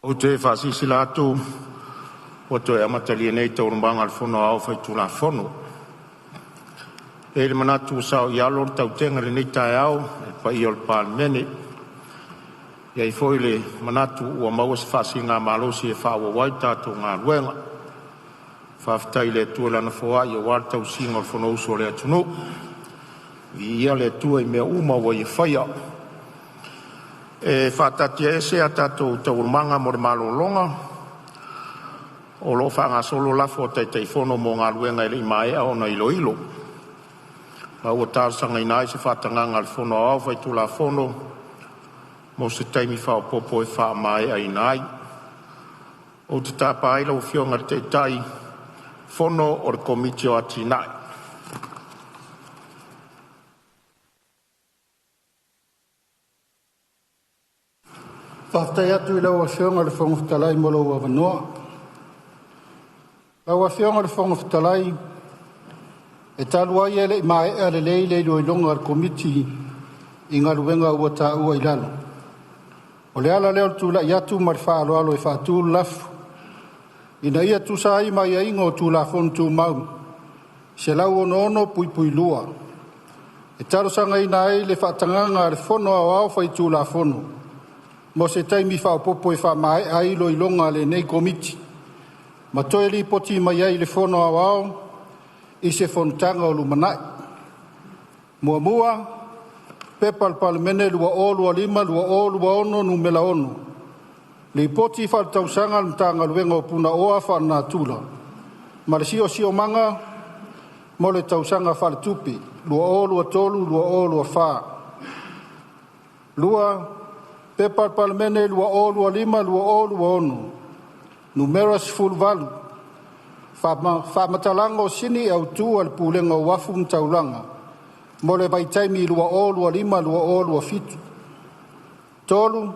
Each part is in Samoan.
Ou te faasilasila atu ua toe amatalia nei Taualumaga a le Fono Aoao Faitulafono. E i ai le manatu ua saoialo le tautega i lenei taeao i le paia o le Palemene. E i ai foi le manatu ua maua se faasiligamalosi e faaauau ai le tatou galuega. Faafetai i le Atua i Lana foai aua le tausiga o le Fonousu a le atunuu. Viia le Atua i mea uma ua Ia faia. E faataatiaese a tatou Taualumaga mo le malologa o lo o faagasolo lafo a Taitaifono mo galuega e le i maea ona iloilo, ma ua talosagaina ai se faatagaga a le Fono Aoao Faitulafono mo se taimi faaopoopo e faamaeaina ai. Ou te tapa ai lau Afioga i le Taitaifono o le Komiti o Atinae. Faafetai atu i lau Afioga i le Fofoga Fetalai mo lou avanoa. Lau Afioga i le Fofoga Fetalai, e talu ai e lei maea lelei le iloiloga a le Komiti i Galuega ua taua i lalo, o le ala lea o le tulai atu ma le faaaloalo e faatu le lafo, Ina ia tusa ai ma aiaiga o Tulafono Tumau 166(2), e talosagaina ai le faatagaga a le Fono Aoao Faitulafono mo se taimi faaopoopo e faamaea ai iloiloga a lenei Komiti ma toe lipoti mai ai i le Fono Aoao i se Fonotaga o lumanai. 1. P.P.2025/2026 Nu.6, Lipoti Faaletausaga a le Matagaluega o Punaoa Faalenatura ma le Siosiomaga mo le Tausaga Faaletupe 2023/2024. 2. P.P.2025/2026 Nu.18, Faamatalaga o Sini Autu a le Pulega o Uafu ma Taulaga mo le vaitaimi 2025-2027. 3.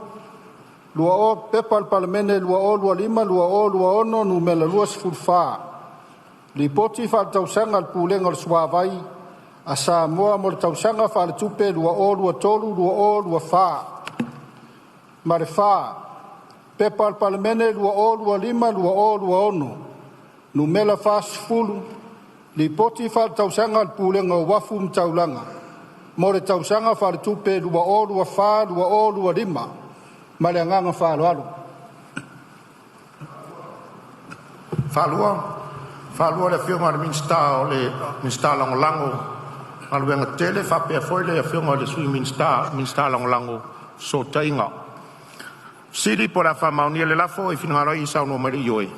P.P.2025/2026 Nu.24, Lipoti Faaletausaga a le Pulega o le Suavai a Samoa mo le Tausaga Faaletupe 2023/2024. Ma le 4. P.P.2025/2026 Nu.40, Lipoti Faaletausaga a le Pulega o Uafu ma Taulaga mo le Tausaga Faaletupe 2024/2025. Ma le agaga faaaloalo. Faalua le Afioga i le Minisita Lagolago o Galuega Tetele, faapea foi le Afioga i le Sui Minisita Lagolago o Fesootaiga. Fesili po o le a faamaonia le lafo e finagalo ai e saunoa mai le ioe.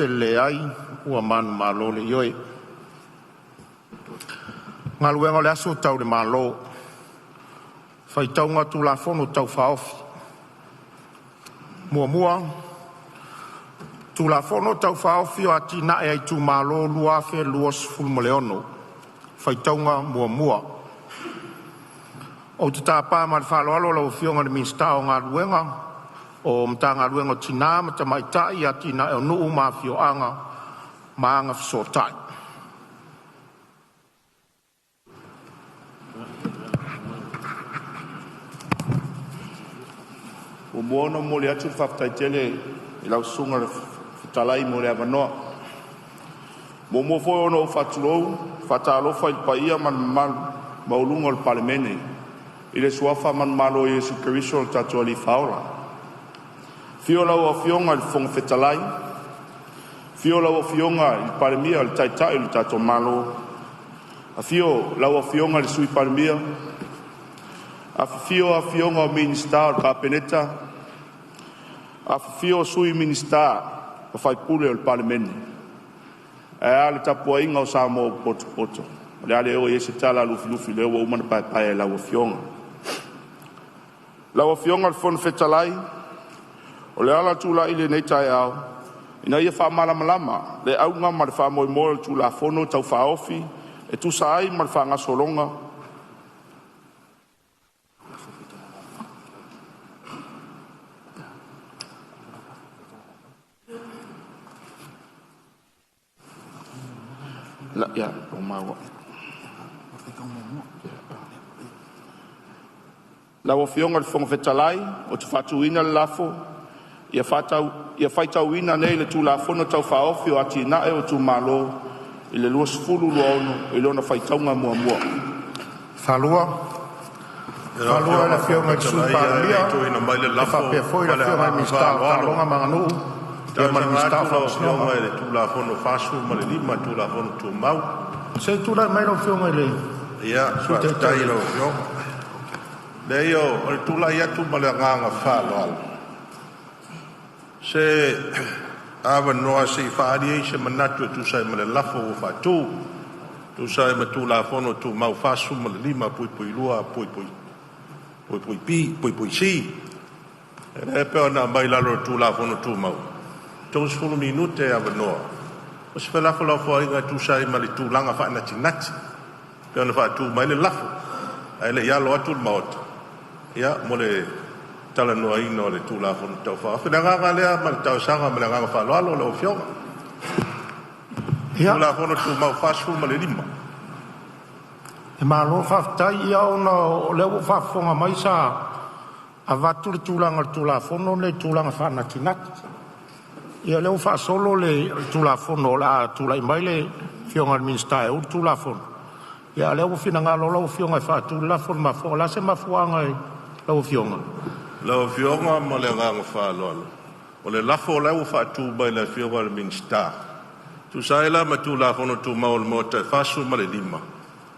Leai. Ua manumalo le Ioe. Galuega o le Aso Tau i le Malo, Faitauga Tulafono Tau Faaofi. 1. Tulafono Tau Faaofi o Atinae a Itumalo 2026 – Faitauga Muamua. Ou te tapa ma le faaaloalo lau Afioga i le Minisita o Galuega, Matagaluega o Tina ma Tamaitai, Atinae o Nuu ma Afioga ma Agafesootai. Muamua ona momoli atu le faafetai tele i lau Susuga i le Fofoga Fetalai mo le avanoa. Muamua foi ona ou faatulou ma faatalofa i le paia ma le mamalu maualuga o le Palemene i le suafa manumalo o Iesu Keriso o lo tatou Alii Faaola. Afio lau Afioga i le Fofoga Fetalai, afio lau Afioga i le Palemia o le Taitai o le tatou Malo, afio lau Afioga i le Sui Palemia, afifio afioga o Minisita o le Kapeneta, afifio Sui Minisita ma sui usufono o le Palemene. Ae a le tapuaiga o Samoa ua potopoto. O le a le oo i ai se tala a Lufilufi o lea ua uma ona paepae e lau Afioga. Lau Afioga i le Fofoga Fetalai, o le ala o le tulai i lenei taeao, ina ia faamalamalama le auga ma le faamoemoe o le Tulafono Tau Faaofi e tusa ai ma le faagasologa Lau Afioga i le Fofoga Fetalai, ou te faatuina le lafo, Ia faitauina nei le Tulafono Tau Faaofi o Atinae o Itumalo 2026 i lona faitauga muamua. Faafetai i lau Afioga i le Sui Palemia, Tuuina mai le lafo faapea foi ma le le Afioga i le agaga Minisita o faaaloalo. Taaloga ma Aganuu E ma le talosaga Minisita o atu lau Faamasinoga. Afioga i le Tulafono 45 Tulafono Tumau. Se i tulai mai lau Afioga i le Ia, Sui faafetai Taitai i o lau le Afioga. Leai, o le tulai atu ma le agaga faaaloalo, se avanoa se i faaali ai se manatu e tusa ai ma le lafo ua faatu, e tusa ai ma Tulafono Tumau 45(2)(b)(c). E pei ona aumai i lalo o le Tulafono Tumau, 30 minute e avanoa mo se felafolafoaiga e tusa ai ma le tulaga faanatinati e pei ona faatu mai ai le lafo, ae le i alo atu le Maota mo le talanoaina o le Tulafono Tau Faaofi. O le agaga lea ma le talosaga ma le agaga faaaloalo lau Afioga. Ia, Tulafono Tumau 45. e malo faafetai. Ia ona o lea ua ou faafofoga mai sa avatu le tulaga o le Tulafono lenei i le tulaga faanatinati. Ia o lea ua faasolo le Tulafono o le a tulai mai le Afioga i le Minisita e ou le Tulafono, a o lea ua finagalo lau Afioga e faatu le lafo. O le a se mafuaaga i lau Afioga? Lau Afioga ma le agaga faaaloalo, o le lafo la ua faatu mai e le Afioga i le Minisita, e tusa ai la ma Tulafono Tumau a le Maota e 45,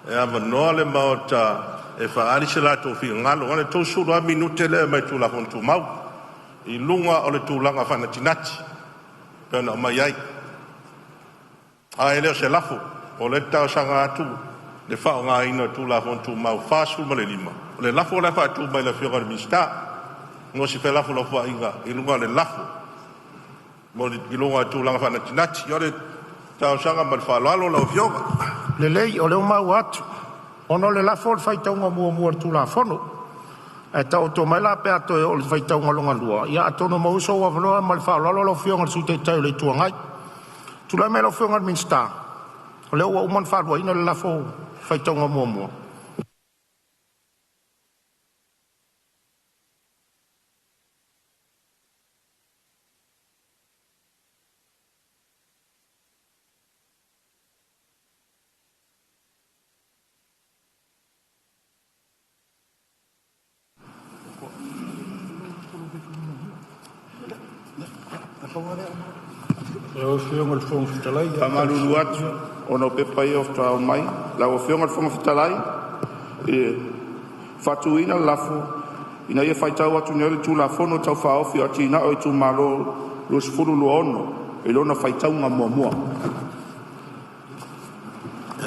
e avanoa le Maota e faaali so latou finagalo, na o le 30 lava minute lea e aumai i le Tulafono Tumau, i luga o le tulaga faanatinati e pei ona aumai ai. Ae le o se lafo, o lea ou te talosaga atu i le faaaogaina o le Tulafono Tumau 45, o le lafo la e faatu mai e le Afioga i le Minisita mo se felafolafoaiga i luga o le lafo i luga o le tulaga faanatinati. O le talosaga ma le faaaloalo lau Afioga. Lelei, o lea ua maua atu. Ona o le lafo o le faitauga muamua o le Tulafono, ae taoto mai la pe a toe oo i le faitauga lona lua, ia atonu e maua sou avanoa. Ma le faaaloalo lau Afioga i le Sui Taitai o le Itu Agai. Tulai mai lau Afioga i le Minisita, o lea ua uma ona faaluaina le lafo i le faitauga muamua. Lau Afioga i le Fofoga Fetalai… E atu ona o pepa ia faatoa aumai, lau Afioga i le Fofoga Fetalai, e faatuina le lafo, Ina ia faitau atu nei le Tulafono Tau Faaofi o Atinae o Itumalo 2026 i lona faitauga muamua.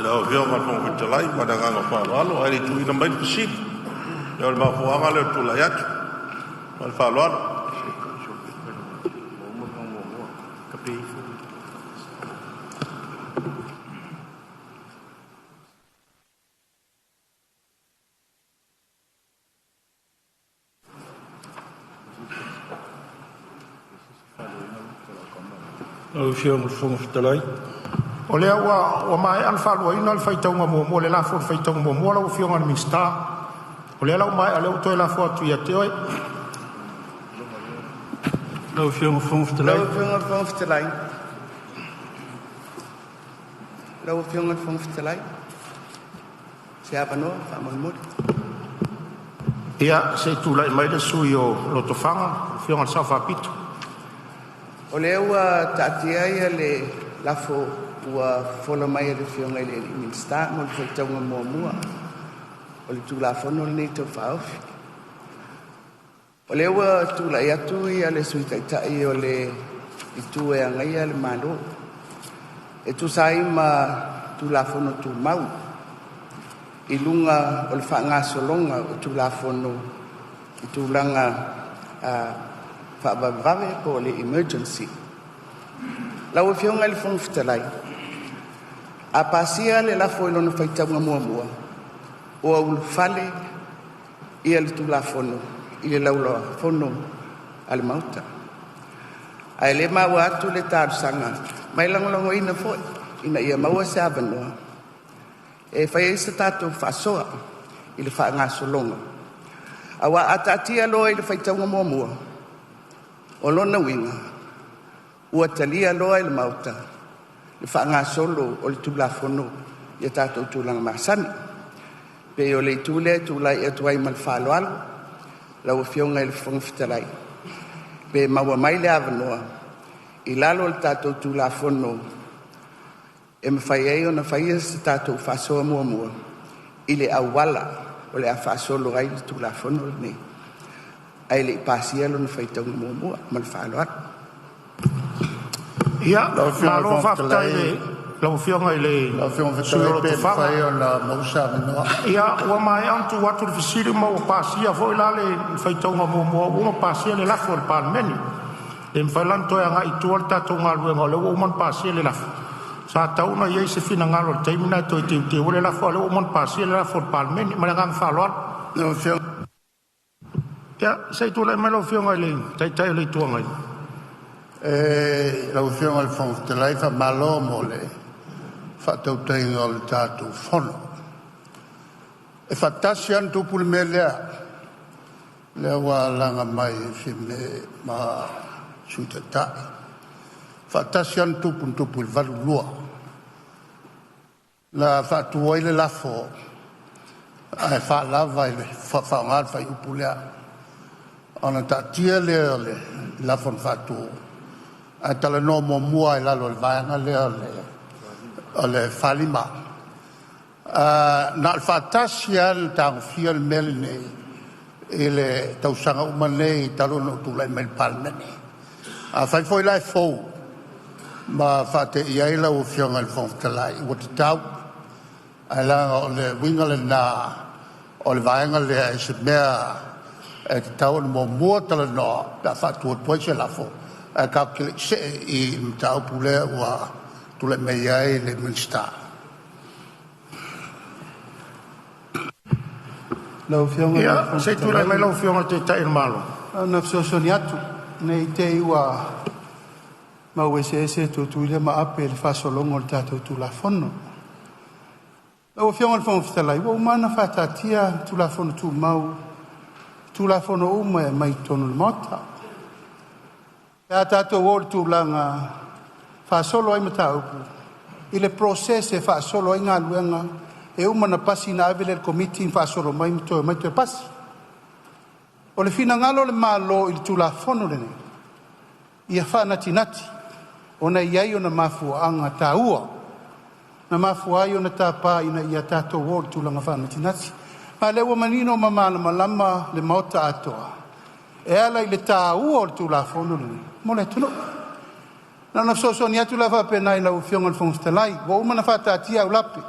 Lau Afioga i le Fofoga Fetalai ma le agaga faaaloalo, ae le i tuuina mai le fesili, o le mafuaaga lea o le tulai atu ma le faaaloalo. Lau Afioga i le Fofoga Fetalai… O lea ua maea ona faaluaina le faitauga muamua i le lafo i le faitauga muamua lau Afioga i le Minisita. O lea la ua maea, o lea ua toe lafo atu ia te oe. Lau Afioga i le Fofoga Fetalai… Lau Afioga i le Fofoga Fetalai… Lau Afioga i le Fofoga Fetalai, se avanoa faamolemole. Ia, se i tulai mai le sui usufono mo Lotofaga, lau Afioga i le Sao Faapito. O lea ua taatia le lafo ua fofola mai e le Afioga i le Minisita mo le faitauga muamua o le Tulafono lenei Tau Faaofi. O lea ua tulai atu le Sui Taitai o le Itu e Agaia le Malo e tusa ai ma Tulafono Tumau i luga o le faagasologa o Tulafono i tulaga faavavevave po o le emergency. Lau Afioga i le Fofoga Fetalai, a pasia le lafo i lona faitauga muamua, ua ulufale le Tulafono i le Laulau a Fono a le Maota. Ae o lea e maua atu le talosaga ma e lagolagoina foi ina ia maua se avanoa e fai ai se tatou faasoa i le faagasologa. Aua a taatia loa i le faitauga muamua, o lona uiga ua talia loa e le Maota le faagasolo o le Tulafono i tatou tulaga masani. E pei o le itu lea e tulai atu ai ma le faaaloalo lau Afioga i le Fofoga Fetalai, pe maua mai le avanoa i lalo o le tatou Tulafono e mafai ai ona faia se tatou faasoa muamua i le auala o le a faasolo ai le Tulafono lenei ae le i pasia lona faitauga muamua. Ma le faaaloalo. Ia, malo faafetai i lau Afioga i le sui usufono o Lotofaga. Ia, ua maea ona tuu atu le fesili ma ua pasia foi la le faitauga muamua, ua uma ona pasia le lafo e le Palemene. E le mafai la ona toe agai i tua le tatou galuega o lea ua uma ona pasia le lafo. Sa tatau ona i ai se finagalo i le taimi lena e toe teuteu ai le lafo, a o lea ua uma ona pasia le lafo a le Palemene. Ma le agaga faaaloalo. Ia, se i tulai mai lau Afioga i le Taitai o le Itu Agai. Lau Afioga i le Fofoga Fetalai, faamalo mo le faatautaiga o le tatou Fono. E faatasi lava ona tupu le mea lea, lea ua laga mai e Fiame ma le Sui Taitai. E faatasi lava ona tupu, na tupu i le 1982. Na faatu ai le lafo ae faalava i le faaaoga le fuaiupu lea, ona taatia lea o le lafo na faatu ae talanoa muamua lava i lalo o le Vaega lea o le 45. Na o le faatasi lava ona tagofia le mea lenei i le tausaga uma nei talu ona ou tulai mai i le Palemene. Afai foi la e fou ma faateia ai lau Afioga i le Fofoga Fetalai, ua tatau, ae leaga o le uiga lena o le vaega lea i se mea e tatau ona muamua talanoa pe a faatu atu ai se lafo, ae tatou te le i see i le mataupu lea ua tulai mai ai le Minisita. Lau Afioga i le Ia, Fofoga se i tulai Fetalai, mai lau Afioga i le Taitai o le Malo. na ona fesoasoani atu ne i te i ua mau eseese Tutuila ma Ape i le faasologa o le tatou Tulafono. Lau Afioga i le Fofoga Fetalai, ua uma ona faataatia Tulafono Tumau, Tulafono uma e aumai i totonu o le Maota. Pe a tatou oo i le tulaga e faasolo ai mataupu i le process e faasolo ai galuega e uma ona pasi ona ave lea i le Komiti ma faasolo mai ma toe omai toe pasi. O le finagalo o le Malo i le Tulafono lenei, ia faanatinati, ona e i ai ona mafuaaga taua na mafua ai ona tapa ina ia tatou o i le tulaga faanatinati. Ma o lea ua manino ma malamalama le Maota atoa e ala i le taua o le Tulafono lenei mo le atunuu. Na ona fesoasoani atu la faapena i lau Afioga i le Fofoga Fetalai, ua uma ona faataatia aulape.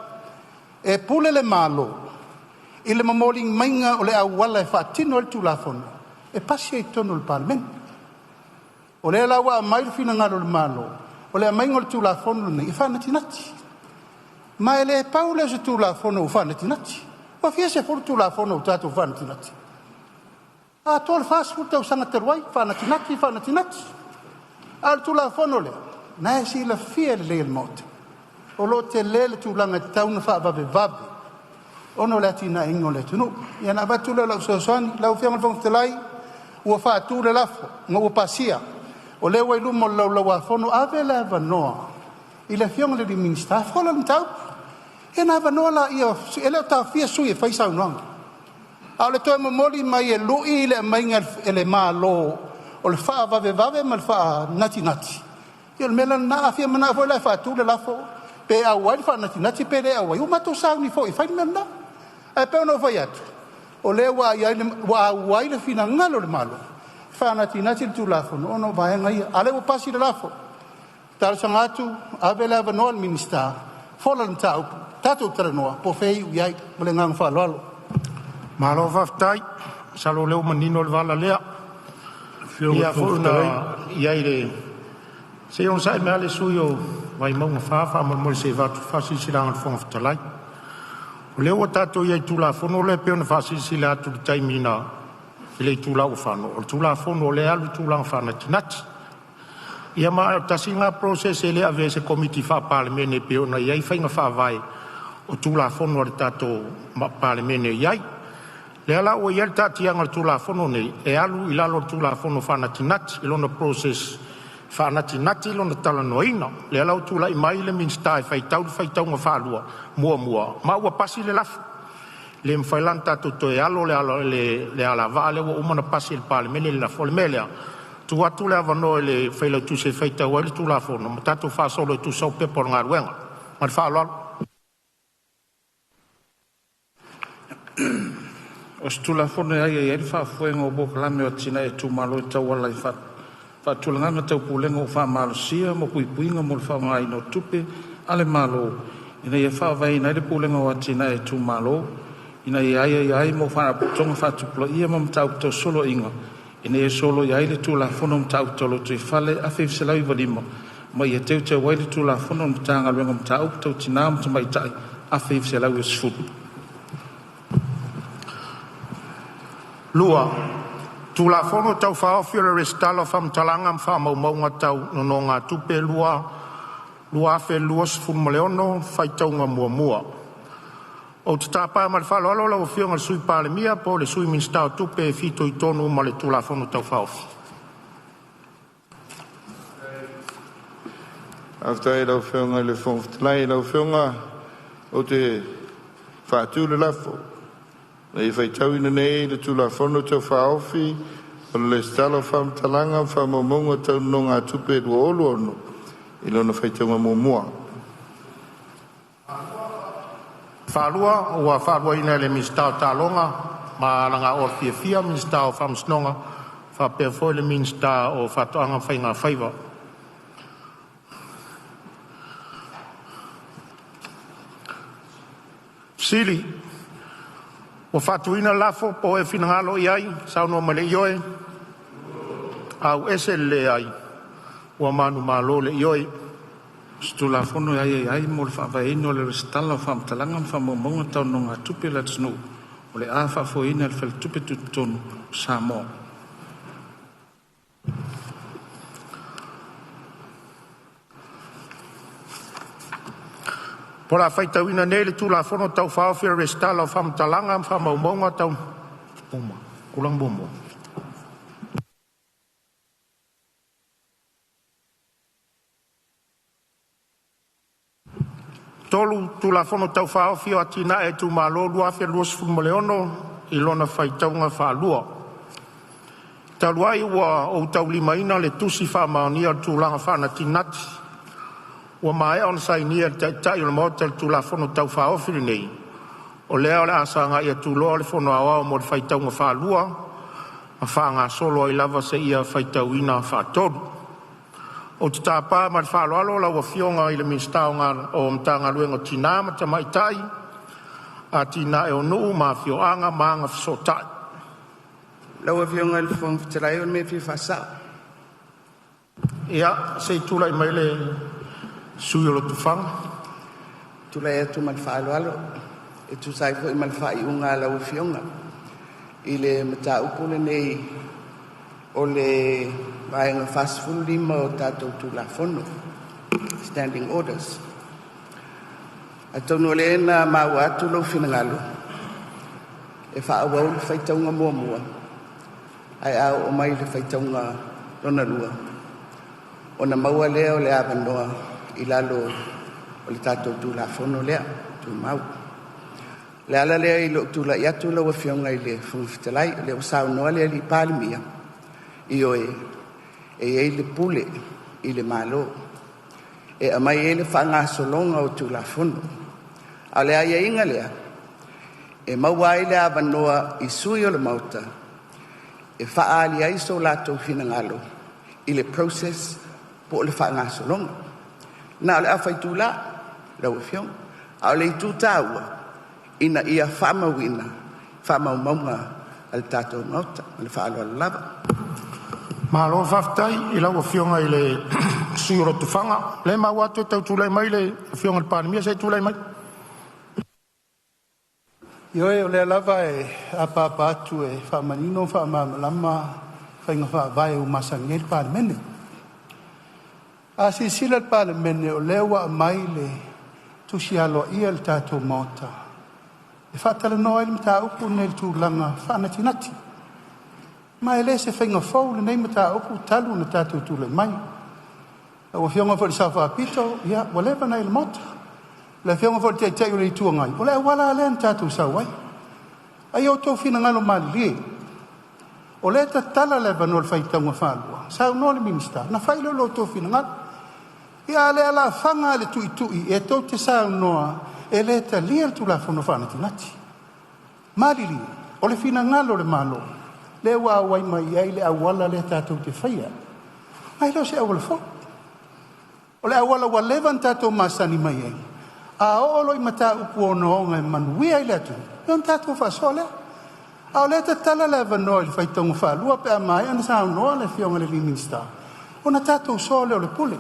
E pule le Malo i le momoliga maiga o le auala e faatino ai le Tulafono e pasi ai i totonu o le Palemene. O lea la ua aumai le finagalo o le Malo, o le aumaiga o le Tulafono lenei e faanatinati. Ma e le pau lea o se Tulafono ua faanatinati. Ua fia sefulu Tulafono ua tatou faanatinati? Atoa le 40 tausaga talu ai, faanatinati, faanatinati. A o le Tulafono lea, o lena e silafia lelei e le Maota, o lo o tele le tulaga e tatau ona faavavevave ona o le atinaeina o le atunuu. Ia ona avatu lea o lau fesoasoani. Lau Afioga i le Fofoga Fetalai, ua faatu le lafo ma ua pasia, o lea ua i luma o le Laulau a Fono. Ave le avanoa i le Afioga i le Minisita e fola le mataupu, ia ona avanoa lea, e le o taofia sui usufono e fai saunoaga. A o le toe momoli mai e lui le aumaiga e le Malo o le faavavevave ma le faanatinati, ia o le mea la lena. A fia manao foi la e faatu le lafo, pe auai le faanatinati pe le auai, ua matou sauni foi e fai le mea lena. Ae pei ona ou fai atu, o lea ua auai le finagalo o le Malo e faanatinati le Tulafono ona o vaega ia. A o lea ua pasi le lafo, e talosaga atu, ave le avanoa i le Minisita e fola le mataupu, tatou talanoa po o fea e iu i ai. Ma le agaga faaaloalo. Malo faafetai. Masalo o lea ua manino le vala lea. Afioga Ia i le foi Fofoga na Fetalai. i ai le… Se i onosai mai lava le sui usufono o Vaimauga 4 faamolemole se i avatu le faasilasilaga a le Fofoga Fetalai. O lea ua tatou i ai i le Tulafono lea pei ona faasilasila atu i le taimi na i le itula ua fano, o le Tulafono o lea e alu i le tulaga faanatinati. Ia ma o le tasi lena process e le avea i se Komiti Faa-Palemene e pei ona i ai faiga faavae o Tulafono a le tatou Palemene e i ai. Lea la ua i ai le taatiaga o le Tulafono nei e alu i lalo o le Tulafono Faanatinati i lona process faanatinati lona talanoaina. Lea la ua tulai mai le Minisita e faitau le faitauga faalua muamua ma ua pasi le lafo. E le mafai la ona tatou toe alo le alavaa lea ua uma ona pasi e le Palemene le lafo. O le mea lea, e tuu atu le avanoa i le Failautusi e faitau ai le Tulafono ma tatou faasolo e tusa o Pepa o Luga. Ma le faaaloalo. O se Tulafono e aiaia ai le faafoega o polokalame o atinae a itumalo e tauala atu i faatulagaga tau pulega ua faamalosia mo puipuiga mo le faaaogaina o tupe a le Malo ina ia faavaeina ai le Pulega o Atinae a Itumalo, ina ia aiaia ai mo faalapotopotoga faatupulaia ma mataupu tau soloaiga, ina ia soloia ai le Tulafono o Mataupu Tau Lotoifale 1995, ma ia teuteu ai le Tulafono o le Matagaluega o Mataupu Tau Tina ma Tamaitai 1990. 2. Tulafono Tau Faaofi o le Resitala o Faamatalaga ma Faamaumauga Tau Nonogatupe 2026 Faitauga Muamua. Ou te tapa ma le faaaloalo lau Afioga i le Sui Palemia po o le Sui Minisita o Tupe e fitoitonu ma le Tulafono Tau Faaofi. Faafetai i lau Afioga i le Fofoga Fetalai. Lau Afioga ou te faatu le lafo, Ina ia faitauina nei le Tulafono Tau Faaofi o le Lesitala o Faamatalaga ma Faamaumauga Tau Nonogatupe 2026 i lona faitauga muamua. Faalua, ua faaluaina e le Minisita o Taaloga ma Alagaoa Fiafia, Minisita o Faamasinoga faapea foi le Minisita o Faatoaga ma Faiga Faiva. Fesili. Ua faatuina le lafo, po o e finagalo i ai? Saunoa mai le ioe, auese le leai. Ua manumalo le ioe. O se Tulafono e aiaia ai mo le faavaeina o le resitala o faamatalaga ma faamaumauga tau nonogatupe a le atunuu o le a faafoeina e le Faletupe Tutotonu o Samoa. O le a faitauina nei le Tulafono Tau Faaofi o le Resitala o Faamatalaga ma Faamaumauga Tau Muamua. Tolu Tulafono Tau Faaofi o Atinae a Itumalo 2026 i lona faitauga faalua. Talu ai ua ou taulimaina le Tusi Faamaonia o le Tulafono Faanatinati ua maea ona sainia e le Taitai o le Maota i le Tulafono Tau Faaofi lenei, o lea o le a sagai atu loa le Fono Aoao mo le faitauga faalua ma faagasolo ai lava seia faitauina faatolu. Ou te tapa ma le faaaloalo lau Afioga i le Minisita o Matagaluega o Tina ma Tamaitai, Atinae o Nuu ma Afioaga ma Agafesootai. Lau Afioga i le Fofoga Fetalai o le mea e fia faasao. Ia, se i tulai mai le sui usufono o Lotofaga. Tulai atu ma le faaaloalo e tusa ai foi ma le faaiuga a lau Afioga i le mataupu lenei o le Vaega 45 o tatou Tulafono, Standing Orders. Atonu o lea na maua atu lou finagalo e faaauau le faitauga muamua, ae a oo mai i le faitauga lona lua ona maua lea o le avanoa i lalo o le tatou Tulafono lea Tumau. O le ala lea i lou tulai atu lau Afioga i le Fofoga Fetalai, o lea ua saunoa le alii Palemia, ioe, e i ai le pule i le Malo e aumai ai le faagasologa o Tulafono. A o le aiaiga lea, e maua ai le avanoa i sui usufono o le Maota e faaali ai so latou finagalo i le process po o le faagasologa. Na o le afa itula lau Afioga, a o le itu taua ina ia faamauina faamaumauga a le tatou Maota. Ma le faaaloalo lava. Malo faafetai i lau Afioga i le sui usufono o Lotofaga. O lea e maua atu e tau tulai mai le Afioga i le Palemia. Se i tulai mai. Ioe, o lea lava e apaapa atu e faamanino ma faamalamalama faiga faavae ua masani ai le Palemene. A silasila le Palemene o lea ua aumai le tusi aloaia i le tatou Maota e faatalanoa ai le mataupu lenei i le tulaga faanatinati. Ma e le o se faiga fou lenei mataupu talu ona tatou tulai mai. Lau Afioga foi i le Sao Faapito, ia ua leva ona e i le Maota. Le Afioga foi i le Taitai o le Itu Agai, o le auala lava lea na tatou sau ai. A ia outou finagalo malilie, o lea e tatala le avanoa i le faitauga faalua, saunoa le Minisita ona fai lea o lo outou finagalo. Ia a o le alafaga lava i le tuitui e tou te saunoa e le talia le Tulafono Faanatinati. Malilie, o le finagalo o le Malo lea ua auai mai ai le auala lea tatou te faia, ma e le o se auala fou. O le auala ua leva ona tatou masani mai ai, a oo loa i mataupu ogaoga e manuia ai le atunuu, ia ona tatou faasoa lea. A o lea e tatala le avanoa i le faitauga faalua pe a maea ona saunoa le Afioga i le Minisita, ona tatou soa lea o le pule.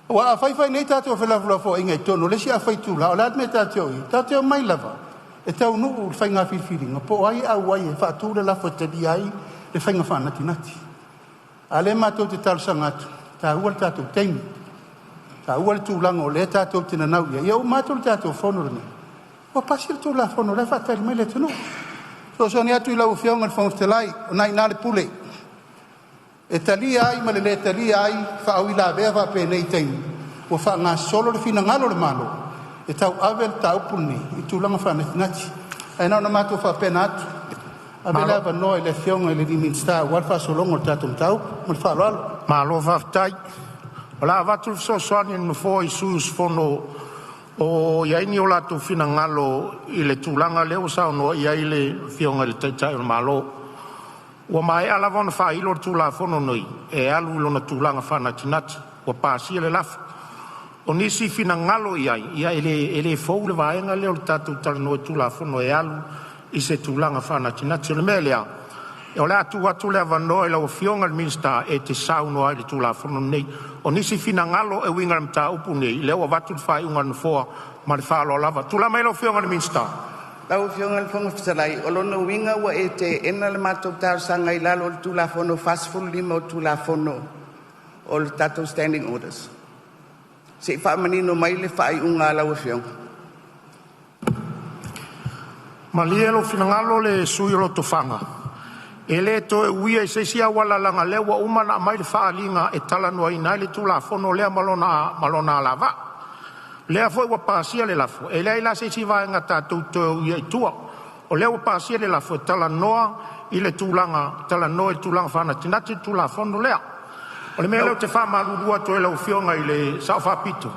Aua a fai fai nei tatou felafolafoaiga i totonu o le isi afa itula, o le a le mea tatou te o i ai? Tatou te omai lava e taunuu le faiga filifiliga po o ai e auai e faatu le lafo e talia ai le faiga faanatinati. A o lea matou te talosaga atu, e taua le tatou taimi, e taua le tulaga o lea tatou te nanau i ai. Ia uma atu le tatou fono lenei, ua pasi le Tulafono o la e faatali mai le atunuu. E fesoasoani atu i lau Afioga i le Fofoga Fetalai, o lena e i ina le pule, e talia ai ma le le talia ai faauilavea faapenei i taimi ua faagasolo le finagalo o le Malo e tauave le mataupu lenei i tulaga faanatinati. Ae na ona matou faapena atu, ave le avanoa i le Afioga i le Minisita aua le faagasologa o le tatou mataupu. Ma le faaaloalo. Malo faafetai. O le a avatu le fesoasoani a le Nofoa i sui usufono o i ai ni o latou finagalo i le tulaga lea ua saunoa i ai le Afioga i le Taitai o le Malo. Ua maea lava ona faailo le Tulafono nei e alu i lona tulaga faanatinati, ua pasia le lafo. O nisi finagalo i ai, ia e le fou le vaega lea o le tatou talanoa i Tulafono e alu i se tulaga faanatinati. O le mea lea, o le a tuu atu le avanoa i lau Afioga i le Minisita e te saunoa ai i le Tulafono lenei. O nisi finagalo e uiga i le mataupu lenei, lea ua avatu le faaiuga a le Nofoa ma le faaaloalo lava. Tulai mai lau Afioga i le Minisita. Lau Afioga i le Fofoga Fetalai, o lona uiga ua e teena le matou talosaga i lalo o le Tulafono 45 o le Tulafono o le tatou Standing Orders? Se i faamanino mai le faaiuga a lau Afioga. Malie lou finagalo le sui usufono o Lotofaga, e le toe uia i se isi auala leaga o lea ua uma ona aumai le faaaliga e talanoaina ai le Tulafono lea ma lona alavaa. O lea foi ua pasia le lafo, e leai la se isi vaega tatou te toe uia i tua. O lea ua pasia le lafo e talanoa i le tulaga faanatinati le Tulafono lea. O le mea lea ou te faamalulu atu ai i lau Afioga i le Sao Faapito,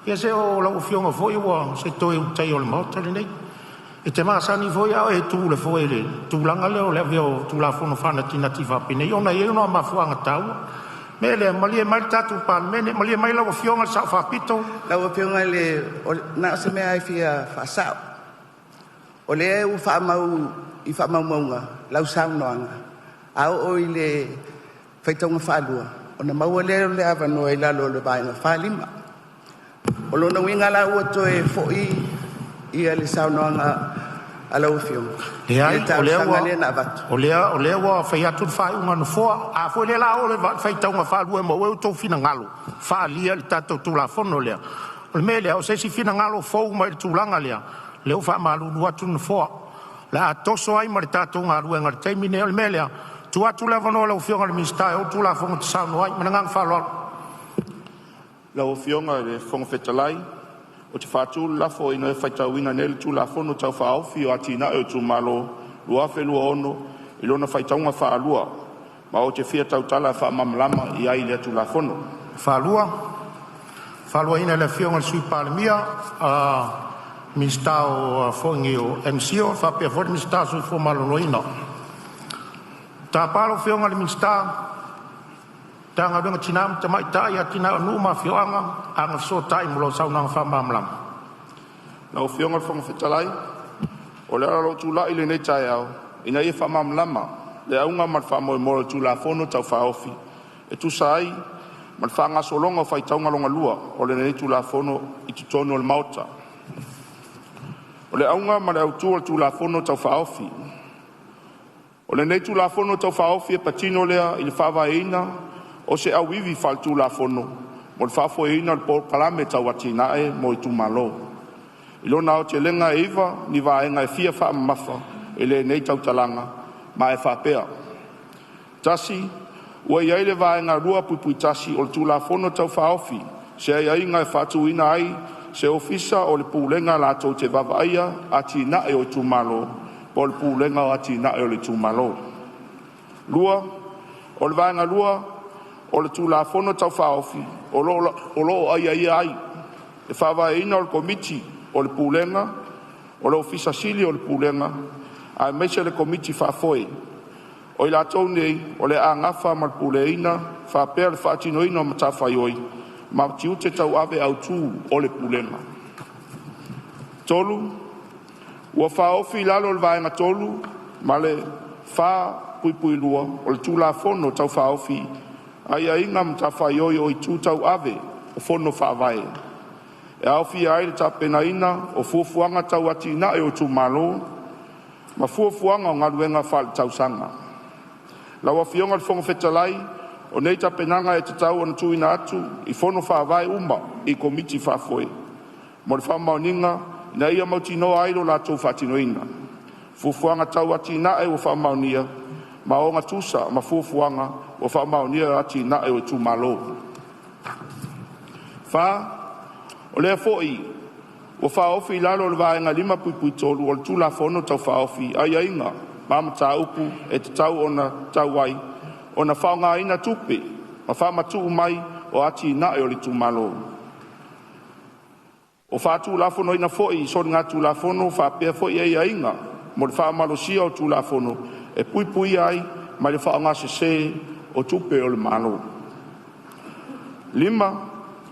ia se o lau Afioga foi o se Toe Ulutaia o le Maota lenei. E te masani foi a o e tu i le foe i le tulaga lea o le avea o Tulafono faanatinati faapenei ona e i ai ona mafuaaga taua. O le mea lea, malie mai le tatou Palemene, malie mai lau Afioga i le Sao Faapito. Lau Afioga i le… na o se mea lava e fia faasao. O lea ua faamau i faamaumauga lau saunoaga, a oo i le faitauga faalua ona maua lea o le avanoa i lalo o le Vaega 45. O lona uiga la ua toe foi le saunoaga a lau Afioga i le talosaga lea na avatu. Leai, o lea ua fai atu le faaiuga a le Nofoa. A foi lea o le a oo i le faitauga faalua e maua ai outou finagalo faaalia i le tatou Tulafono lea, o le mea lea, o se isi finagalo fou mai i le tulaga lea, o lea ua faamalulu atu le Nofoa, o le a toso ai ma le tatou galuega i le taimi lenei. O le mea lea, e tuu atu le avanoa i lau Afioga i le Minisita e ou le Tulafono e te saunoa ai. Ma le agaga faaaloalo. Lau Afioga i le Fofoga Fetalai, ou te faatu le lafo, Ina ia faitauina nei le Tulafono Tau Faaofi o Atinae o Itumalo 2026 i lona faitauga faalua, ma ou te fia tautala e faamalamalama i ai i lea Tulafono. Faaluaina e le Afioga i le Sui Palemia, Minisita o MCIL faapea foi le Minisita o le Soifua Maloloina. Tapa lau Afioga i le Minisita o Tina ma Tamaitai, Atinae o Nuu ma Afioaga Agafesootai mo lau saunoaga faamalamalama. Lau Afioga i le Fofoga Fetalai, o le ala o lou tulai i lenei taeao, ina ia faamalamalama le auga ma le faamoemoe o le Tulafono Tau Faaofi e tusa ai ma le faagasologa o faitauga lona lua o lenei Tulafono i totonu o le Maota. O le auga ma le autu o le Tulafono Tau Faaofi. O lenei Tulafono Tau Faaofi e patino lea i le faavaeina o se auivi faaletulafono mo le faafoeina o le polokalame tau atinae mo itumalo. I lona aotelega, e iva ni vaega e fia faamamafa i lenei tautalaga ma e faapea: 1. Ua i ai i le Vaega 2(1) o le Tulafono Tau Faaofi se aiaiga e faatuina ai se Ofisa o le Pulega latou te vaavaaia atinae o itumalo po o le Pulega o Atinae o Itumalo. 2. O le Vaega 2 o le Tulafono Tau Faaofi, o lo o aiaia ai le faavaeina o le Komiti o le Pulega, o le Ofisa Sili o Pulega aemaise le Komiti Faafoe. O i latou nei o le a nafa ma le puleaina faapea le faatinoina o matafaioi ma tiute tauave autu o le Pulega. 3. Ua faaofi i lalo o le Vaega 3 ma le 4(2) o le Tulafono Tau Faaofi aiaiga o matafaioi o itu tauave o Fono Faavae, e aofia ai le tapenaina o fuafuaga tau atinae o itumalo ma fuafuaga o galuega faaletausaga. Lau Afioga i le Fofoga Fetalai, o nei tapenaga e tatau ona tuuina atu i Fono Faavae uma i Komiti Faafoe mo le faamaoniga ina ia mautinoa ai lo latou faatinoina. Fuafuaga tau atinae ua faamaonia ma o gatusa ma fuafuaga ua faamaonia o atinae o itumalo. 4. O lea foi ua faaofi i lalo o le Vaega 5(3) o le Tulafono Tau Faaofi aiaiga ma mataupu e tatau ai ona faaaogaina tupe faamatuu mai o atinae o itumalo. Ua faatulafonoina foi soligatulafono faapea aiaiga mo le faamalosia o Tulafono e puipuia ai mai le faaaoga sese o tupe a le Malo. 5.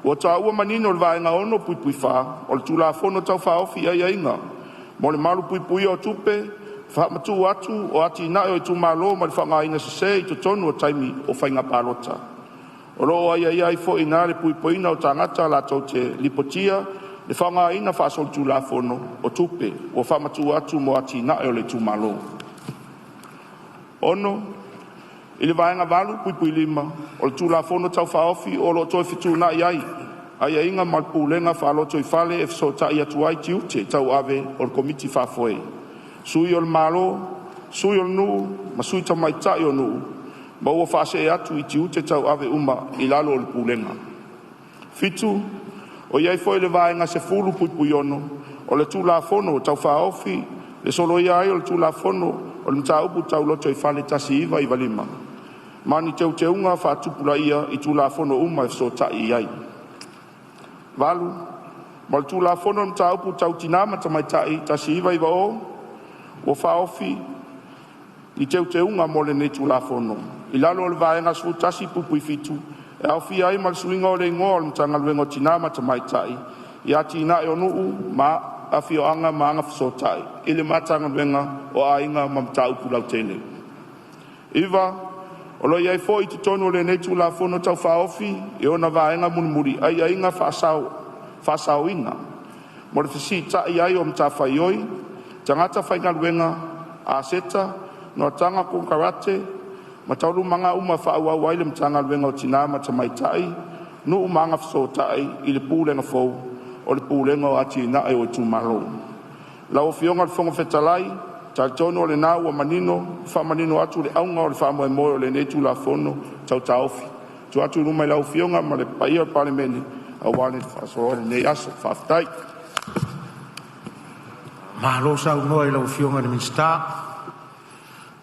Ua taua manino i le Vaega 6(4) o le Tulafono Tau Faaofi aiaiga mo le malupuipuia o tupe faamatuu atu o atinae o itumalo mai le faaaogaina sese i totonu o taimi o faiga palota. O lo o aiaia ai foi i ina le puipuiga o tagata latou te lipotia le faaaogaina faasolitulafono o tupe ua faamatuu atu mo atinae o itumalo. 6. I le Vaega 8(5) o le Tulafono Tau Faaofi, o lo o toe fetuunai ai aiaiga mo le pulega faalotoifale e fesootai atu ai tiute tauave o le Komiti Faafoe, sui o le Malo, sui o le nuu ma sui tamaitai o nuu, ma ua faasee atu ia tiute tauave uma i lalo o le Pulega. 7. O i ai foi i le Vaega 10(6) o le Tulafono Tau Faaofi le soloia ai o le Tulafono o Mataupu Tau Lotoifale 1995 ma ni teuteuga faatupulaia i Tulafono uma e fesootai ai. 8. Ma o le Tulafono o Mataupu Tau Tina ma Tamaitai 1990, ua faaofi ni teuteuga mo lenei Tulafono. I lalo o le Vaega 11(7), e aofia ai ma le suiga o le igoa o le Matagaluega o Tina ma Tamaitai, Atinae o Nuu ma Afioaga ma Agafesootai i le Matagaluega o Aiga ma Mataupu Lautele. 9. O lo o i ai foi i totonu o lenei Tulafono Tau Faaofi i ona vaega mulimuli aiaiga faasaoina mo le fesiitai i ai o matafaioi, tagata faigaluega, aseta, noataga, konekarate ma taualumaga uma e faaauau ai a le Matagaluega o Tina ma Tamaitai, Nuu ma Agafesootai i le Pulega fou o le Pulega o Atinae o Itumalo. Lau Afioga i le Fofoga Fetalai, ou te talitonu o lena ua manino le faamanino atu o le auga o le faamoemoe o lenei Tulafono Tau Faaofi e tuu atu i luma i lau Afioga ma le paia o le Palemene aua le faasoa i lenei aso. Faafetai. Malo saunoa i lau Afioga i le Minisita.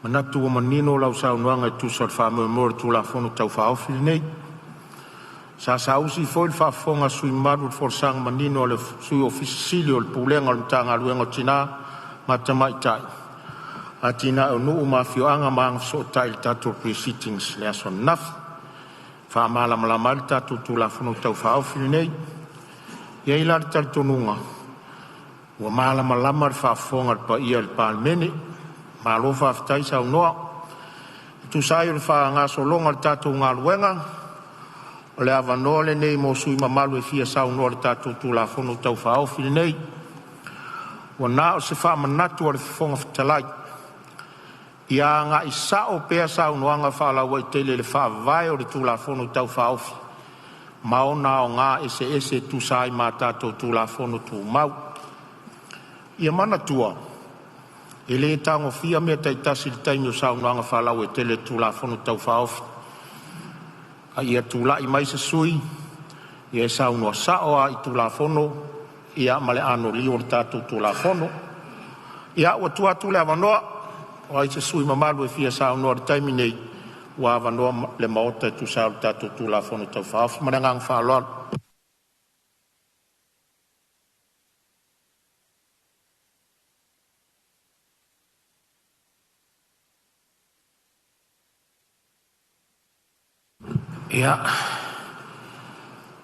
E manatu ua manino lau saunoaga e tusa o le faamoemoe o le Tulafono Tau Faaofi lenei. Sa saausi foi le faafofoga a sui usufono mamalu i le folasaga manino a le Sui Ofisa Sili o Pulega o le Matagaluega o Tina ma Tamaitai, Atinae o Nuu ma Afioaga ma Agafesootai i le tatou Pre-sitting i le aso ananafi e faamalamalama ai le tatou Tulafono Tau Faaofi lenei. E i ai la le talitonuga ua malamalama le faafofoga a le paia o le Palemene. Malo faafetai saunoa. E tusa ai o le faagasologa o le tatou galuega, o le avanoa lenei mo sui usufono mamalu e fia saunoa i le tatou Tulafono Tau Faaofi lenei. Ua na o se faamanatu a le Fofoga Fetalai, ia agai sao pea saunoaga faalauaitele i le faavae o le Tulafono Tau Faaofi ma ona aoga eseese e tusa ai ma tatou Tulafono Tumau. Ia manatua, e le tagofia mea taitasi i le taimi o saunoaga faalauaitele i le Tulafono Tau Faaofi, a ia tulai mai se sui usufono e saunoa sao lava i Tulafono ma le anoliu o le tatou Tulafono. Ia, ua tuu atu le avanoa, o ai se sui usufono mamalu e fia saunoa i le taimi nei, ua avanoa le Maota e tusa ai o le tatou Tulafono Tau Faaofi. Ma le agaga faaaloalo. Ia,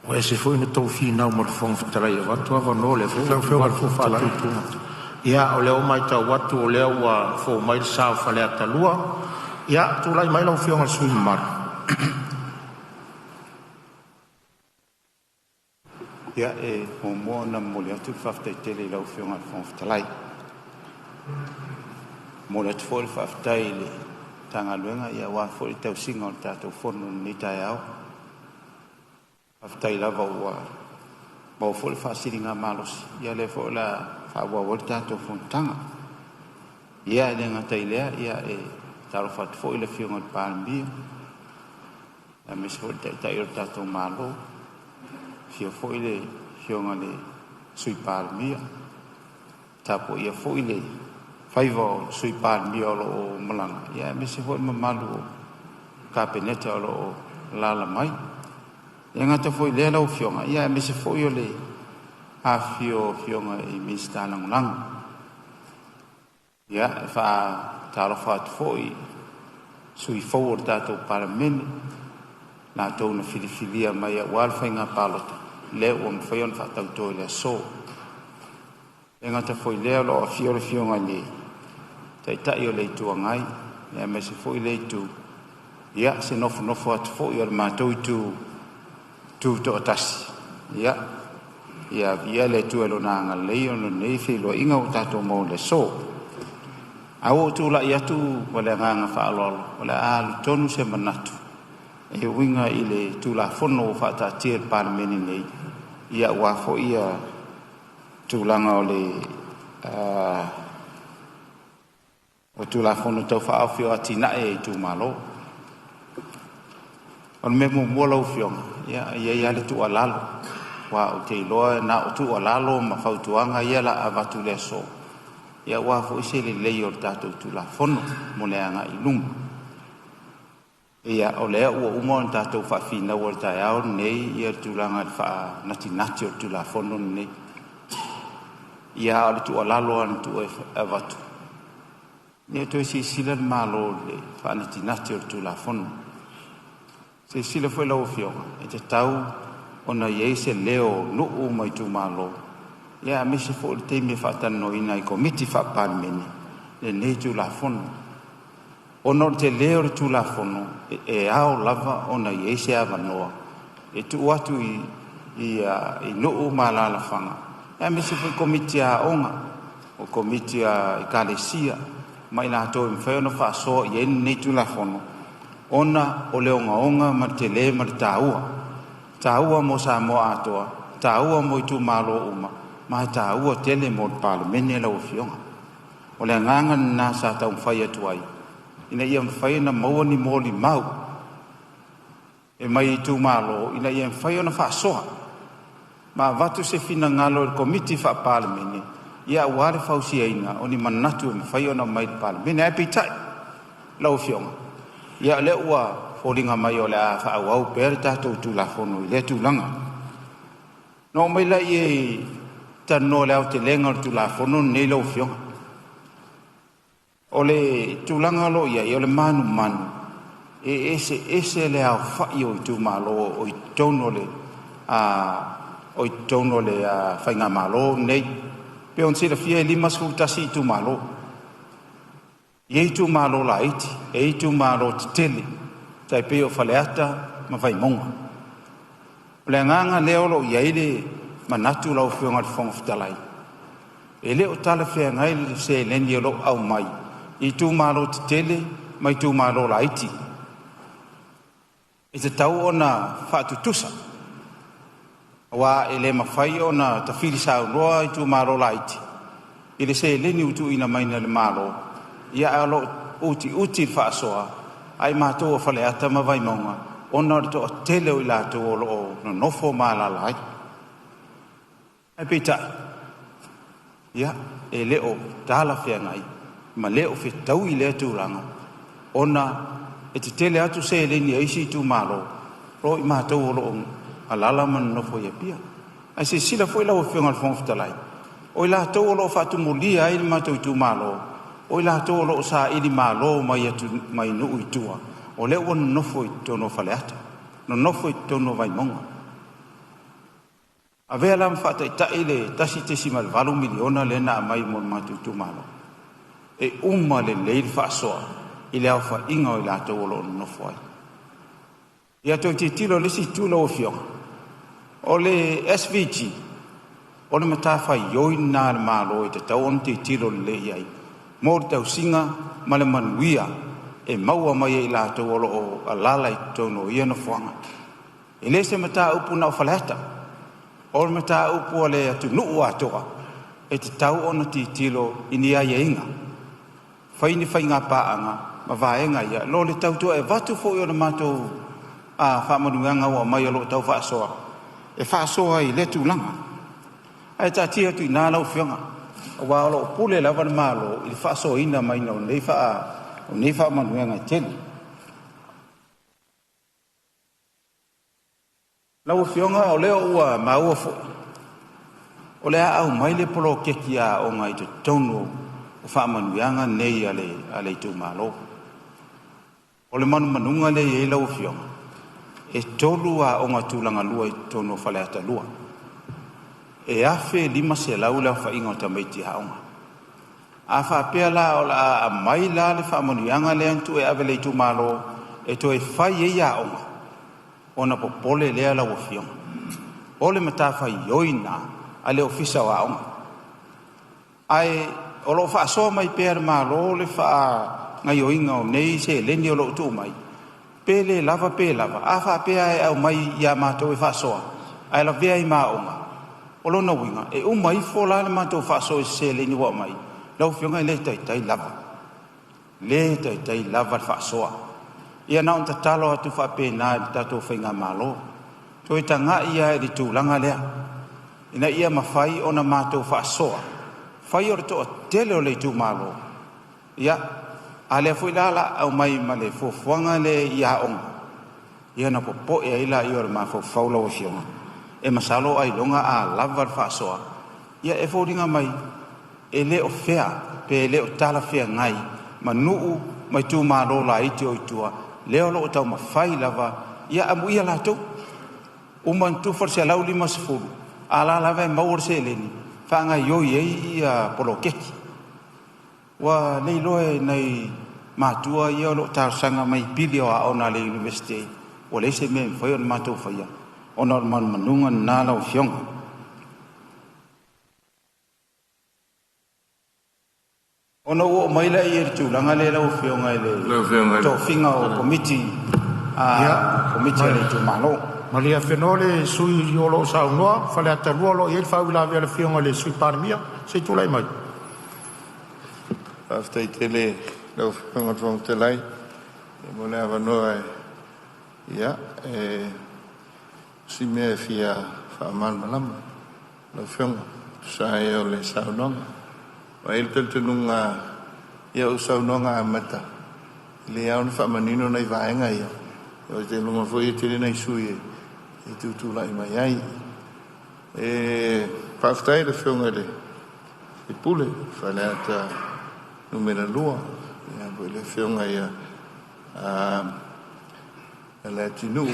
ua ese foi le tou finau ma le Fofoga Fetalai e avatu avanoa, o lea foi Lau ua tuu Afioga i le atu Fofoga Fetalai. faatuatuga. Ia, o lea ua matau atu o lea ua fou mai le sa o Faleata 2. Ia, tulai mai lau Afioga i le sui usufono mamalu. Ia, e muamua ona momoli atu le faafetai tele i lau Afioga i le Fofoga Fetalai. E momoli atu foi le faafetai i le Matagaluega aua foi le tausiga o le tatou fono i lenei taeao. Faafetai lava ua maua foi le faasiligamalosi, o lea foi o le a faaauau ai le tatou fonotaga. Ia e le gata i lea, e faatalofa atu foi i le Afioga i le Palemia aemaise foi le Taitai o le tatou Malo, afio foi le Afioga i le Sui Palemia, tapuaia foi le faiva o le Sui Palemia o lo o malaga, aemaise foi le mamalu o le Kapeneta o lo o alaala mai. E le gata foi i lea lau Afioga, aemaise foi o le afifio o Afioga i Minisita Lagolago. Ia, e faatalofa atu foi i sui usufono fou o le tatou Palemene, latou na filifilia mai aua le faiga palota lea ua mafai ona faatauto i le aso. E le gata foi i lea o lo o afio le Afioga i le Taitai o le Itu Agai aemaise foi lea Itu, ia se nofonofo atu foi a le matou Itu Tutoatasi, ia viia le Atua i Lona agalelei ona o lenei feiloaiga ua tatou maua i le aso. Ae ua ou tulai atu ma le agaga faaaloalo o le a alu tonu se manatu e uiga i le Tulafono ua faataatia i le Palemene nei, aua foi tulaga o le Tulafono Tau Faaofi o Atinae a Itumalo. O le mea muamua lau Afioga, e i ai lava le tuualalo, aua ou te iloa na o tuualalo ma fautuaga ia o le a avatu i le aso, aua foi se lelei o le tatou Tulafono mo le agai i luma. Ia, o lea ua uma ona tatou faafinaua i le taeao lenei le tulaga i le faanatinati o le Tulafono lenei. Ia, a o le tuualalo lava na tuu e avatu, ia toe silasila le Malo i le faanatinati o le Tulafono. Silasila foi lau Afioga, e tatau ona i ai se leo o nuu ma itumalo, aemaise foi o le taimi e faatalanoaina ai i Komiti Faa-Palemene lenei Tulafono. Ona o le tele o le Tulafono, e ao lava ona i ai se avanoa e tuu atu i nuu ma alaalafaga, aemaise foi Komiti a aoga, o Komiti a Ekalesia ma i latou e mafai ona faasoa i ai lenei Tulafono, ona o le ogaoga ma le tele ma le taua, e taua mo Samoa atoa, e taua mo itumalo uma, ma e taua tele mo le Palemene lau Afioga. O le agaga lena sa taumafai atu ai, ina ia mafai ona maua ni molimau e mai itumalo ina ia mafai ona faasoa ma avatu se finagalo i le Komiti Faa-Palemene aua le fausiaina o ni manatu e mafai ona aumai i le Palemene. Ae peitai lau Afioga, ia o lea ua foliga mai o le a faaauau pea le tatou Tulafono i lea tulaga. Ona oo mai lea i talanoa i le aotelega o le Tulafono lenei lau Afioga. O le tulaga o lo o i ai, o le manumanu e eseese le aofai o itumalo o i totonu o le faigamalo lenei. E pei ona silafia e 51 itumalo. E i ai itumalo laiti, e i ai itumalo tetele, tai pei o Faleata ma Vaimauga. O le agaga lea o lo o i ai le manatu lau Afioga i le Fofoga Fetalai, e le o talafeagai le seleni o lo o aumai i itumalo tetele ma itumalo laiti. E tatau ona faatutusa, aua e le mafai ona tafili saunoa itumalo laiti I le seleni ua tuuina mai e le Malo, ia ae o lo o utiuti le faasoa a i matou o Faleata ma Vaimauga, ona o le toatele o i latou o lo o nonofo ma alaala ai. Ae peitai, ia, e le o talafeagai ma le o fetaui lea tulaga ona e tetele atu seleni a isi itumalo o i matou o lo o alaala ma nonofo i Apia. Ae silasila foi lau Afioga i le Fofoga Fetalai, o i latou o lo o faatumulia ai le matou itumalo, o i latou o lo o saili malo mai atu mai nuu i tua, o lea ua nonofo i totonu o Faleata, nonofo i totonu o Vaimauga. Avea la ma faataitai le 1.8 miliona lea na aumai mo le matou itumalo, e uma lelei le faasoa i le aofaiga o i latou o lo o nonofo ai. Ia toe tilotilo i le isi itu lau Afioga, o le SVG, o le matafaioi lena a le Malo e tatau ona tilotilo lelei i ai mo le tausiga ma le manuia e maua mai e i latou o lo o alaala i totonu o ia nofoaga. E le se mataupu na o Faleata, o le mataupu a le atunuu atoa e tatau ona tilotilo i ni aiaiga, fai ni faiga paaga ma vaega ia, lo le tau toe avatu foi o le matou faamanuiaga ua aumai o lo o tau faasoa, e faasoa ai i lea tulaga. Ae taatia atu i ina lau Afioga, aua o lo o pule lava le Malo i le faasoaina mai o nei faamanuiaga e tele. Lau Afioga o lea ua maua foi, o le a aumai le poloketi a aoga i totonu o faamanuiaga nei a le itumalo. O le manumanuga lea e i ai lau Afioga, e 3 aoga tulaga lua i totonu o Faleata 2. E 1,500 le aofaiga o tamaiti aoga. A faapea la o le a aumai la le faamanuiaga lea na tuu e ave i le itumalo e toe fai ai aoga, ona popole lea lau Afioga. O le matafaioi lena a le Ofisa o Aoga. Ae o lo o faasoa mai pea e le Malo le faagaoioiga o nei seleni o lo o tuu mai, pe le lava pe lava. A faapea e aumai ia matou e faasoa, ae lavea ai ma aoga, o lona uiga e uma ifo la le matou faasoa i seleni ua aumai, lau Afioga e le taitai lava, le taitai lava le faasoa. Ia na ona tatalo atu faapena i le tatou faigamalo, toe tagai lava i le tulaga lea, ina ia mafai ona matou faasoa, fai o le toatele o le itumalo, ia, a lea foi la o le a aumai ma le fuafuaga lea i aoga, ia ona popoe ai lea o le mafaufau lau Afioga, e masalo ailoga a lava le faasoa, ia e foliga mai e le o fea pe le o talafeagai ma nuu ma itumalo laiti o i tua, lea o lo o taumafai lava, ia amuia latou. Uma ona tufa le 150, a la lava e maua le seleni, faagaoioi ai ia poloketi. Ua le iloa e nai matua ia o lo o talosaga mai i pili o aoga a le Iunivesite, ua leai se mea e mafai ona matou faia, ona o le manumanuga lena lau Afioga. Ona ou oo mai lea i le tulaga lea lau Afioga i le tofiga o komiti a le itumalo. Malie afenoa le sui o lo o saunoa, Faleata 2, o lo o i ai le faauilavea a le Afioga i le Sui Palemia. Se i tulai mai. Faafetai tele i lau Afioga i le Fofoga Fetalai mo le avanoa ia e si mea e fia faamalamalama lau Afioga tusa ai o le saunoaga. Ua i ai le talitonuga ia o saunoaga amata e le ao ona faamanino nai vaega ia. O te iloa foi e tele nai sui e tutulai mai ai. E faafetai i le Afioga i le Pule Faleata Nu.2, ia foi le Afioga ia Leatinuu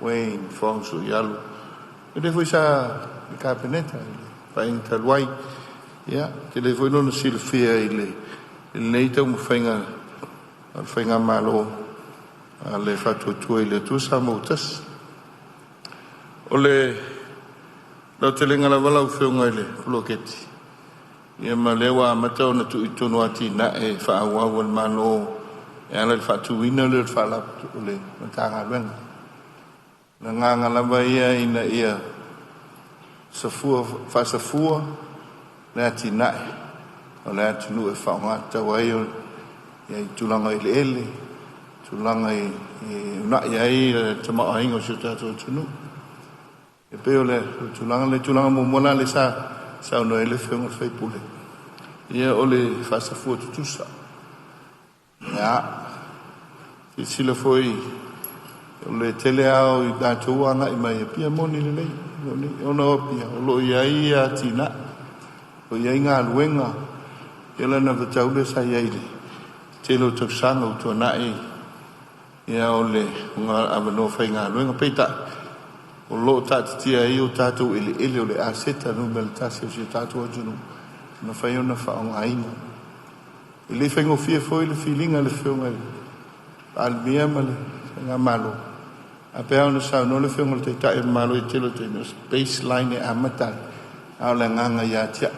Wayne Fong Suialu. E le foi sa le Kapeneta i le vaaiga talu ai. Ia, tele foi lona silafia i lenei taumafaiga a le faigamalo a le Faatuatua i le Atua Samoa ua tasi. O le lautelega lava lau Afioga i le poloketi, ia ma lea ua amata ona tuu i totonu atinae faaauau a le Malo e ala i le faatuina lea o le Matagaluega. O le agaga lava ia ina ia faasafua le atinae o le atunuu e faaaoga ai o ia i tulaga eleele, tulaga e uunai ai le tamaoaiga o si o tatou atunuu. E pei o le tulaga le tulaga muamua la le sa saunoa ai le Afioga i le sui usufono, ia o le faasafua tutusa. Ia, silasila foi o le tele lava o i latou agai mai e Apia moni lelei, ona o Apia o lo o i ai atinae, o i ai galuega, ia lana vatau lea sa i ai i le tele o tausaga ua tuanai, ia o le avanoa faigaluega. Peitai, o lo o taatitia ai o tatou eleele o le aseta numera 1 o si o tatou atunuu, e mafai ona faaaogaina. E le faigofie foi le filiga a le Afioga i le Palemia ma le Faigamalo, a pe a ona saunoa le Afioga i le Taitai o le Malo i tele o taimi, o se baseline e amata ai, a o le agaga ia te au,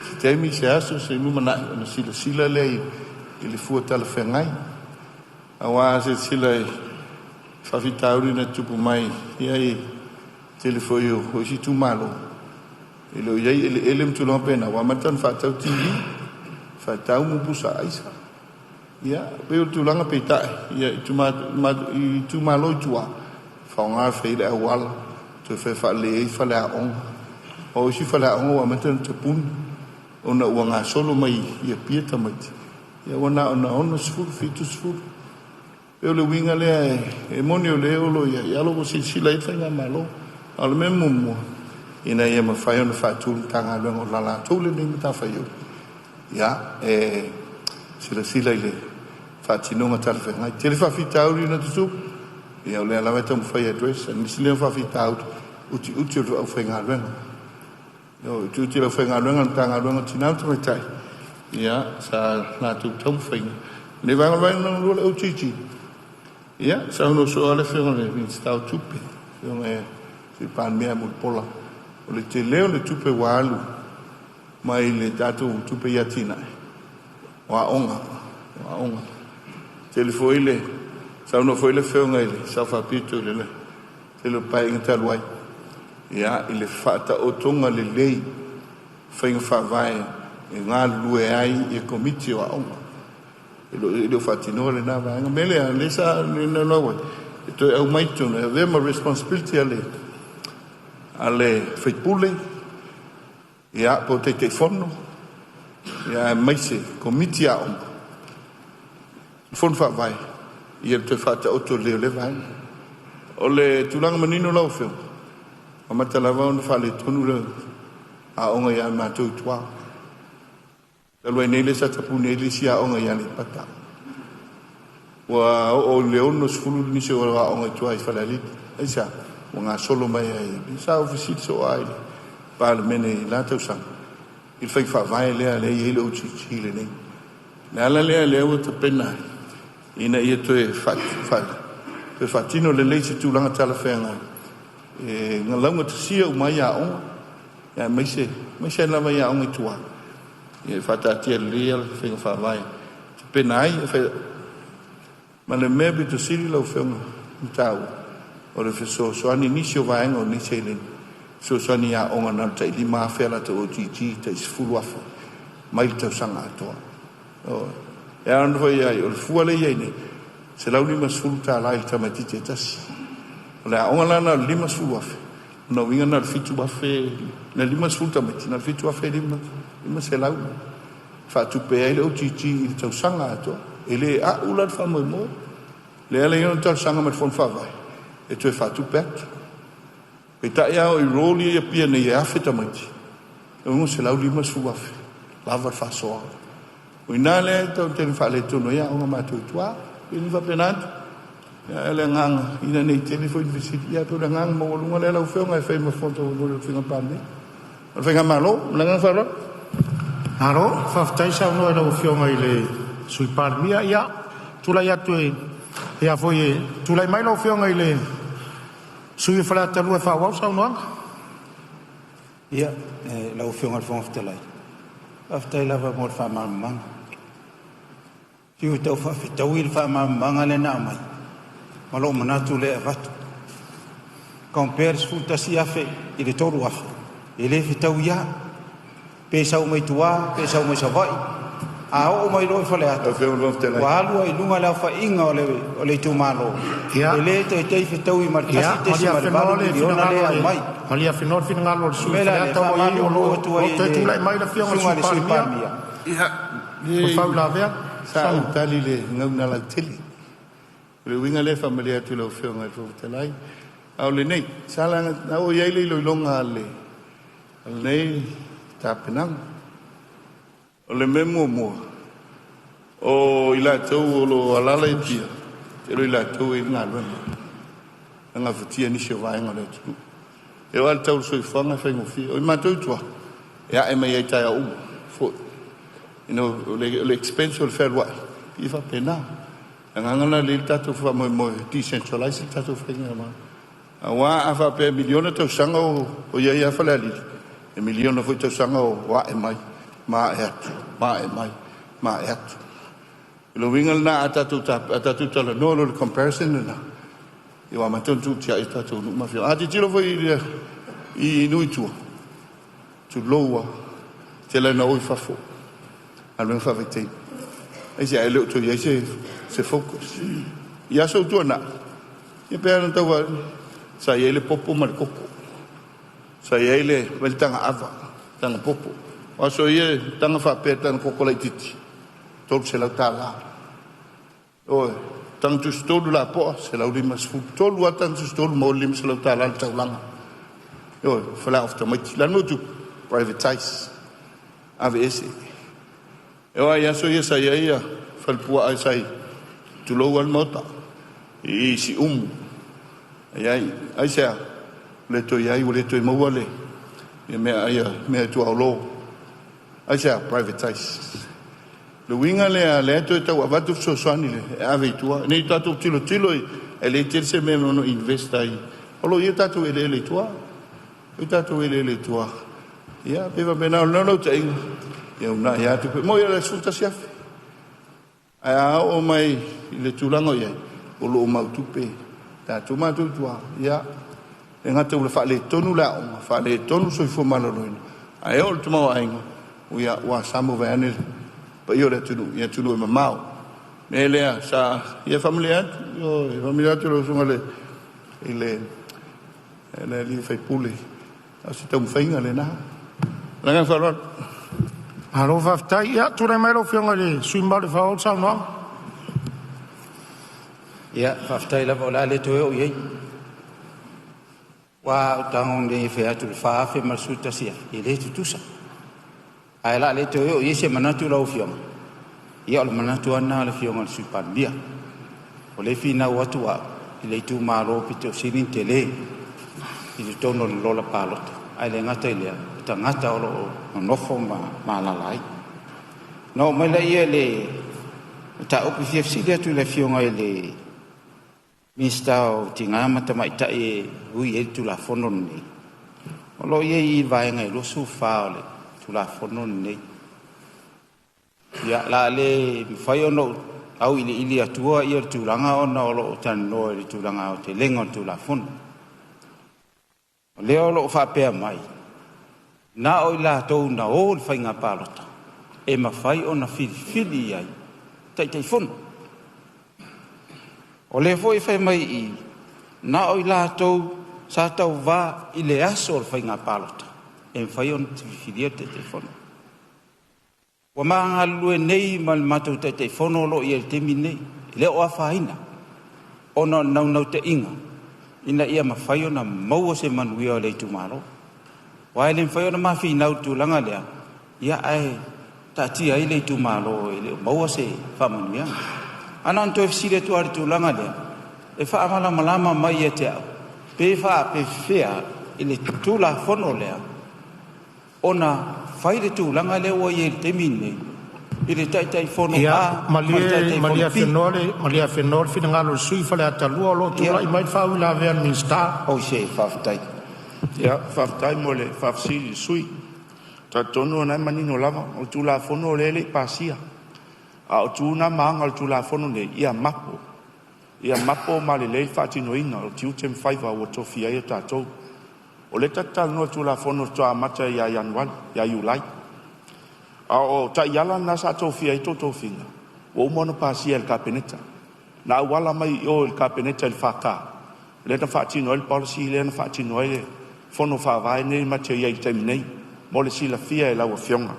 se taimi, se aso, se lumanai, ona silasila lea i le fua talafeagai. Aua a silasila i faafitauli na tupu mai ia i tele foi o isi itumalo, e le o i ai eleele ma tulaga pena, ua amata ona faatau TV, faatau mu pusa aisa. Ia, pei o le tulaga peitai, ia i itumalo i tua, faaaoga e fai ai le auala, toe fai faalelei ai faleaoga. O isi faleaoga ua amata ona tapuni, ona ua gasolo mai i Apia tamaiti, ia ua na ona 60, 70. E o le uiga lea e moni o le o lo o i ai, ae o lo o ua silasila i ai le Faigamalo. A o le mea muamua, ina ia mafai ona faatu le Matagaluega o la latou lenei matafaioi, ia, e silasila i le faatinoga talafeagai. Tele faafitauli na tutupu, ia o lea lava e taumafai e address, nisi lea o faafitauli, utiuti o le aufaigaluega. O utiuti o le aufaigaluega o le Matagaluega o Tina ma Tamaitai, ia, sa latou taumafaiga. Le vaega o le vaega lona lua le OGG, ia, saunoa soo lava le Afioga i le Minisita o Tupe, Afioga i le Sui Palemia Mulipola, o le tele o le tupe ua alu mai le tatou tupe i atinae, o aoga, o aoga. Tele foi le saunoa foi le Afioga i le Sao Faapito i le tele o paeaiga talu ai, ia, i le faataotoga lelei faiga faavae e galulue ai ia komiti o aoga. E le o faatinoa lena vaega. Mea lea, lea sa lau ai, e toe aumai totonu, e avea ma responsibility a le sui usufono, ia, po o Taitaifono, ia, aemaise komiti aoga, fono faavae, ia le toe faataoto lelei o lea vaega. O le tulaga manino lau Afioga, amata lava ona faaletonu le aoga ia matou i tua. Talu ai nei le sa tapuni ai le isi aoga i Aleipata. Ua oo i le 60 nisi o aoga i tua i Falealili. Aisea, ua gasolo mai ai. Sa ou fesili soo lava i le Palemene i la tausaga, i le faiga faavae lea lea e i ai le OGG lenei. Le ala lea lea ua tapena ai, ina ia toe faatino lelei se tulaga talafeagai, e laugatasia uma ai aoga, aemaise lava i aoga i tua. Ia faataatia lelei le faiga faavae tapena ai. Ma le mea pito sili lau Afioga ma taua, o le fesoasoani nisi o vaega o nei seleni, fesoasoani i aoga na o le tai 5,000 a latou OGG, tai 10,000 mai le tausaga atoa. E ala ona fai ai, o le fua lea i ai nei, $150 i le tamaitiiti e tasi. O le aoga la na o le 50,000, ona uiga na o le 7,000, na 50 tamaiti, na o le 7,500. Faatupe ai le OGG i le tausaga atoa. E le au la le faamoemoe. Lea la i ai ona talosaga mai le fono faavae, e toe faatupe atu. Peitai lava o enroll ia i Apia nei e 1,000 tamaiti, e $150,000 lava le faasoa. O ina lea e tau tele faaletonu ai aoga matou i tua. E ni faapena atu. Ia, le agaga, ina nei tele foi ni fesili. Ia, pei o le agaga maualuga lea lau Afioga e fai ma fofoga taumolimoli o le Faiga Palemene. O le Faigamalo, ma le agaga faaaloalo. Malo, faafetai saunoa i lau Afioga i le Sui Palemia. Ia, tulai atu e ia foi e tulai mai lau Afioga i le sui usufono o Faleata 2 e faaauau saunoaga. Ia, lau Afioga i le Fofoga Fetalai, faafetai lava mo le faamalamalamaga. Fiu e tau faafetaui le faamalamalamaga lea na aumai, ma lou manatu lea e avatu. Compare le 11,000 i le 3,000, e le fetaui lava. Pe sau mai tua, pe sau mai Savaii, a oo mai loa i Faleata, ua alu ai i luga le aofaiga o le itumalo, e le taitai fetaui ma le $1.8 miliona lea e aumai. Malie afenoa le finagalo o le sui usufono o Faleata o lo o toe tulai mai le Afioga i le Sui Palemia. O le faauilavea. Sa ou tali i le gauna lautele. O le uiga lea e faamalie atu i lau Afioga i le Fofoga Fetalai. A o lenei, sa na oo i ai le iloiloga a lenei tapenaga. O le mea muamua, o i latou o lo o alaala i Apia, tele o i latou e i ai le galuega, e gafatia nisi o vaega o le atunuu. E oo lava i le tau o le soifuaga e faigofie. O i matou i tua, e ae mai ai i taeao uma foi. O le expense o le fealuai, e faapena. Le agaga lena o lea e i ai le tatou faamoemoe e decentralize le tatou faigamalo. Aua a faapea e miliona tausaga o i ai lava Falealili, e miliona foi tausaga o ae mai ma ae atu, ma ae mai ma ae atu. O le uiga lena, a tatou talanoa loa i le comparison lena, ua amata ona tuutiai o tatou nuu ma afioaga. A tilotilo foi i nuu i tua, tulou lava, tele ina o i fafo, galuega faavaitaimi. Aisea? E le o toe i ai se focus. I aso ua tuanai, ia pei ona tau, sa i ai le popo ma le koko, sa i ai le taga ava, taga popo. O aso ia, taga faapea, taga koko laitiiti, $300. O taga tusitolu lapoa, 150. Tolu lava taga tusitolu, maua le $500 le taulaga. O faleaoga tamaiti. Le a le mea ua tupu? Privatize, aveese. E oo lava i aso ia sa i ai falepuaa sa i, tulou lava le Maota, i Siumu. Ai, aisea? Ua le toe i ai, ua le toe maua le mea, mea tuaolo. Aisea? Privatize. Le uiga lea, lea toe tau avatu fesoasoani e ave i tua. Nei tatou tilotilo e le tele se mea ono invest ai. O lo o i ai tatou eleele i tua. O tatou eleele i tua. Ia, pe faapena o le naunautaiga, ia unai atu. Mo ia le 11,000. Ae a oo mai i le tulaga o i ai, o lo o mautupe tatou matou i tua. Ia, e gata ua faaletonu le aoga, faaletonu le soifua maloloina, ae oo le tamaoaiga, ia, ua samo vaeane le paia o le atunuu i atunuu e mamao. Me lea sa ia faamalie atu, oi, faamalie atu lau Susuga i le alii faipule, o se taumafaiga lena. Le agaga faaaloalo. Malo faafetai. Ia, tulai mai lau Afioga i le sui usufono mamalu e faaauau le saunoaga. Ia, faafetai lava o le a le toe oo i ai. Ua ou tago nei e fai atu le 4,000 ma le 11,000 e le tutusa. Ae la le toe oo i ai se manatu lau Afioga. Ia, o le manatu lava lena o le Afioga i le Sui Palemia. O le finau atu au i le itumalo pito sili ona tele i totonu o le lola palota. Ae le gata i lea, o tagata o lo o nonofo ma alaala ai. Na oo mai lea i le mataupu e fia fesili atu i le Afioga i le Minisita o Tina ma Tamaitai e ui ai le Tulafono lenei. O lo o i ai i le vaega e 24 o le Tulafono lenei. Ia, la le mafai ona ou auiliili atua ia le tulaga ona o lo o talanoa i le tulaga aotelega o le Tulafono. O lea o lo o faapea mai, na o i latou na o i le faiga palota e mafai ona filifili i ai Taitaifono. O lea foi e fai mai i i, na o i latou sa tauvā i le aso o le faiga palota e mafai ona filifilia le Taitaifono. Ua ma galulue nei ma le matou Taitaifono o lo o i ai i le taimi lenei, e le o afaina, ona o le naunautaiga ina ia mafai ona maua se manuia o le itumalo. Aua e le mafai ona mafinau i le tulaga lea, ia ae taatia ai le itumalo e le o maua se faamanuiaga. Ae na ona toe fesili atu lava i le tulaga lea, e faamalamalama mai ia te au, pe faapefea i le Tulafono lea ona fai le tulaga lea ua i ai i le taimi lenei i le Taitaifono Ia, A ma le malie Taitaifono malie B. afenoa le finagalo o le sui usufono Faleata 2 o lo o tulai mai le faauilavea a le Minisita. Oh, se faafetai. Ia, faafetai mo le faafesili i le sui usufono. Talitonu o lena e manino lava, o le Tulafono lea e le i pasia. A o tu na ma aga o le Tulafono lenei, ia mapo. Ia mapo ma lelei le faatinoina o tiute ma faiva ua tofia ai e tatou. O lea tatou te talanoa i le Tulafono faatoa amata ia Ianuari, ia Iulai. A o taiala na sa tofia ai totofiga ua uma ona pasia e le Kapeneta, na auala mai i o i le Kapeneta i le FK lea na faatino ai le policy lea na faatino ai le Fono Faavae lenei ma te i ai i le taimi nei, mo le silafia e lau Afioga.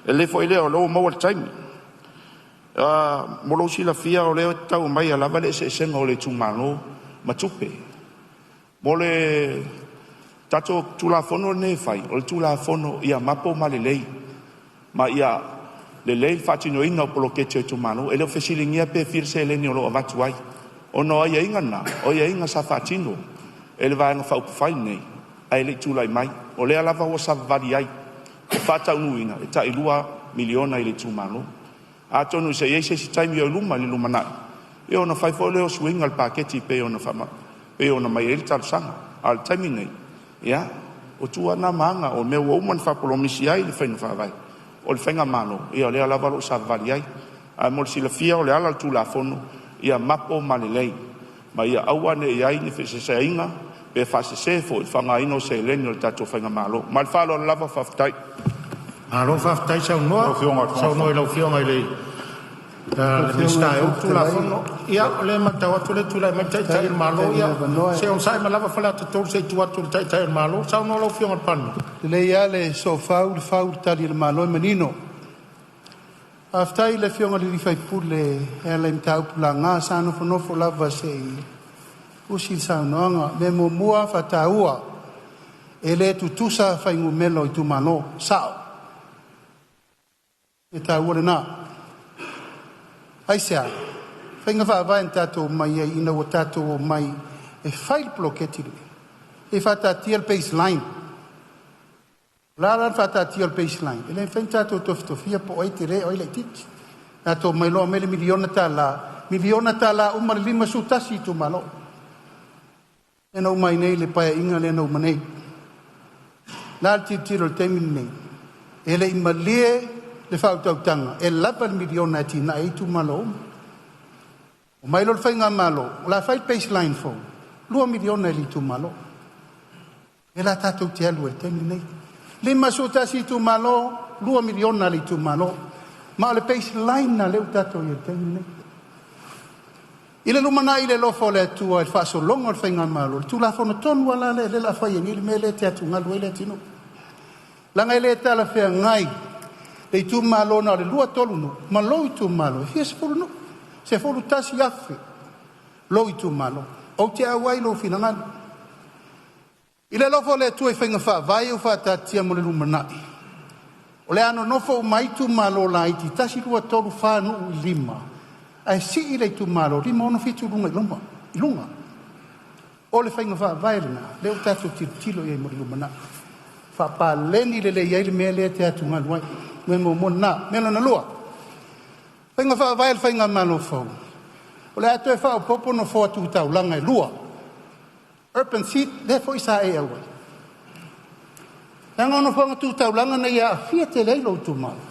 E le foi lea o lea ua maua le taimi. Mo lou silafia o lea e tau aumai lava le eseesega o le itumalo ma tupe. Mo le tatou Tulafono lenei e fai, o le Tulafono ia mapo ma lelei, ma ia lelei le faatinoina o poloketi a itumalo. E le o fesiligia pe fia le seleni o lo o avatu ai, ona o aiaiga na, o aiaiga sa faatino e le Vaega Faaupufai lenei ae le i tulai mai. O lea lava ua savavali ai e faataunuuina e tai $2 miliona i le itumalo. Atonu se i ai se isi taimi o i luma i le lumanai, ia ona fai foi lea o suiga o le paketi e pei ona aumai ai le talosaga. A o le taimi lenei, ia, o tu lava na ma aga, o mea ua uma ona faapolomisi ai le faiga faavae o le faigamalo, ia o lea lava o lo o savavali ai. Ae mo le silafia, o le ala o le Tulafono, ia mapo ma lelei, ma ia aua ne i i ai ni feseseaiga pe faasese foi le faaaogaina o seleni o le tatou faigamalo. Ma le faaaloalo lava, faafetai. Malo faafetai saunoa saunoa i lau Afioga i le Lau Afioga i Minisita le e ou Fofoga Fetalai, Tulafono. Ia, o lea e matau atu o lea e tulai mai le Taitai o le Malo. faafetai mo Ia, le avanoa. se i onosai mai lava Faleata 3 se i tuu atu i le Taitai o le Malo. Saunoa lau Afioga i le Palemia. Lelei lava le soofau, le fau le tali a le Malo e manino. Faafetai i le Afioga i le sui usufono e ala i mataupu laga. Sa nofonofo lava se i usi le saunoaga. O le mea muamua faataua, e le tutusa fuainumera o itumalo, sao. E taua lena. Aisea? Faiga faavae na tatou omai ai ina ua tatou omai e fai le poloketi lenei, e faataatia le baseline. O le a la le faataatia o le baseline? E le mafai ona tatou tofitofia po o ai e tele o ai e laitiiti. Tatou omai loa aumai le miliona tala, miliona tala uma le 51 itumalo. Lea na uma ai nei le Paeaiga lea na uma nei. La le tilotilo i le taimi lenei, e le i malie le faautautaga e lava le miliona e atinae ai itumalo uma. Omai loa le faigamalo, o le a fai le baseline fou, 2 miliona i le itumalo. E la tatou te alu ai i le taimi lenei. 51 itumalo, 2 miliona le itumalo. Ma o le baseline lena lea ua tatou i ai i le taimi lenei. I le lumanai i le alofa o le Atua i le faasologa o le faigamalo, o le Tulafono tonu lava la lea o le a fai ai nei le mea lea e te atugalu ai le atunuu. Leaga e le talafeagai le itumalo na o le 2, 3 nuu ma lou itumalo e fia sefulu nuu, 11,000 lou itumalo. Ou te auai i lou finagalo. I le alofa o le Atua i faiga faavae ua faataatia mo le lumanai, o le a nonofo uma ai itumalo laiti 1, 2, 3, 4 nuu i lima, ae sii le itumalo 5, 6, 7 luga i luma, i luga. O le faiga faavae lena lea ua tatou tilotilo i ai mo le lumanai. Faapaleni lelei ai le mea lea e te atugalu ai. Mea muamua lena. Mea lona lua, faiga faavae a le faigamalo fou, o le a toe faaopoopo nofoa tu taulaga e 2, urban seat lea foi sa e auai. Leaga o nofoaga tu taulaga nei e aafia tele ai lou itumalo.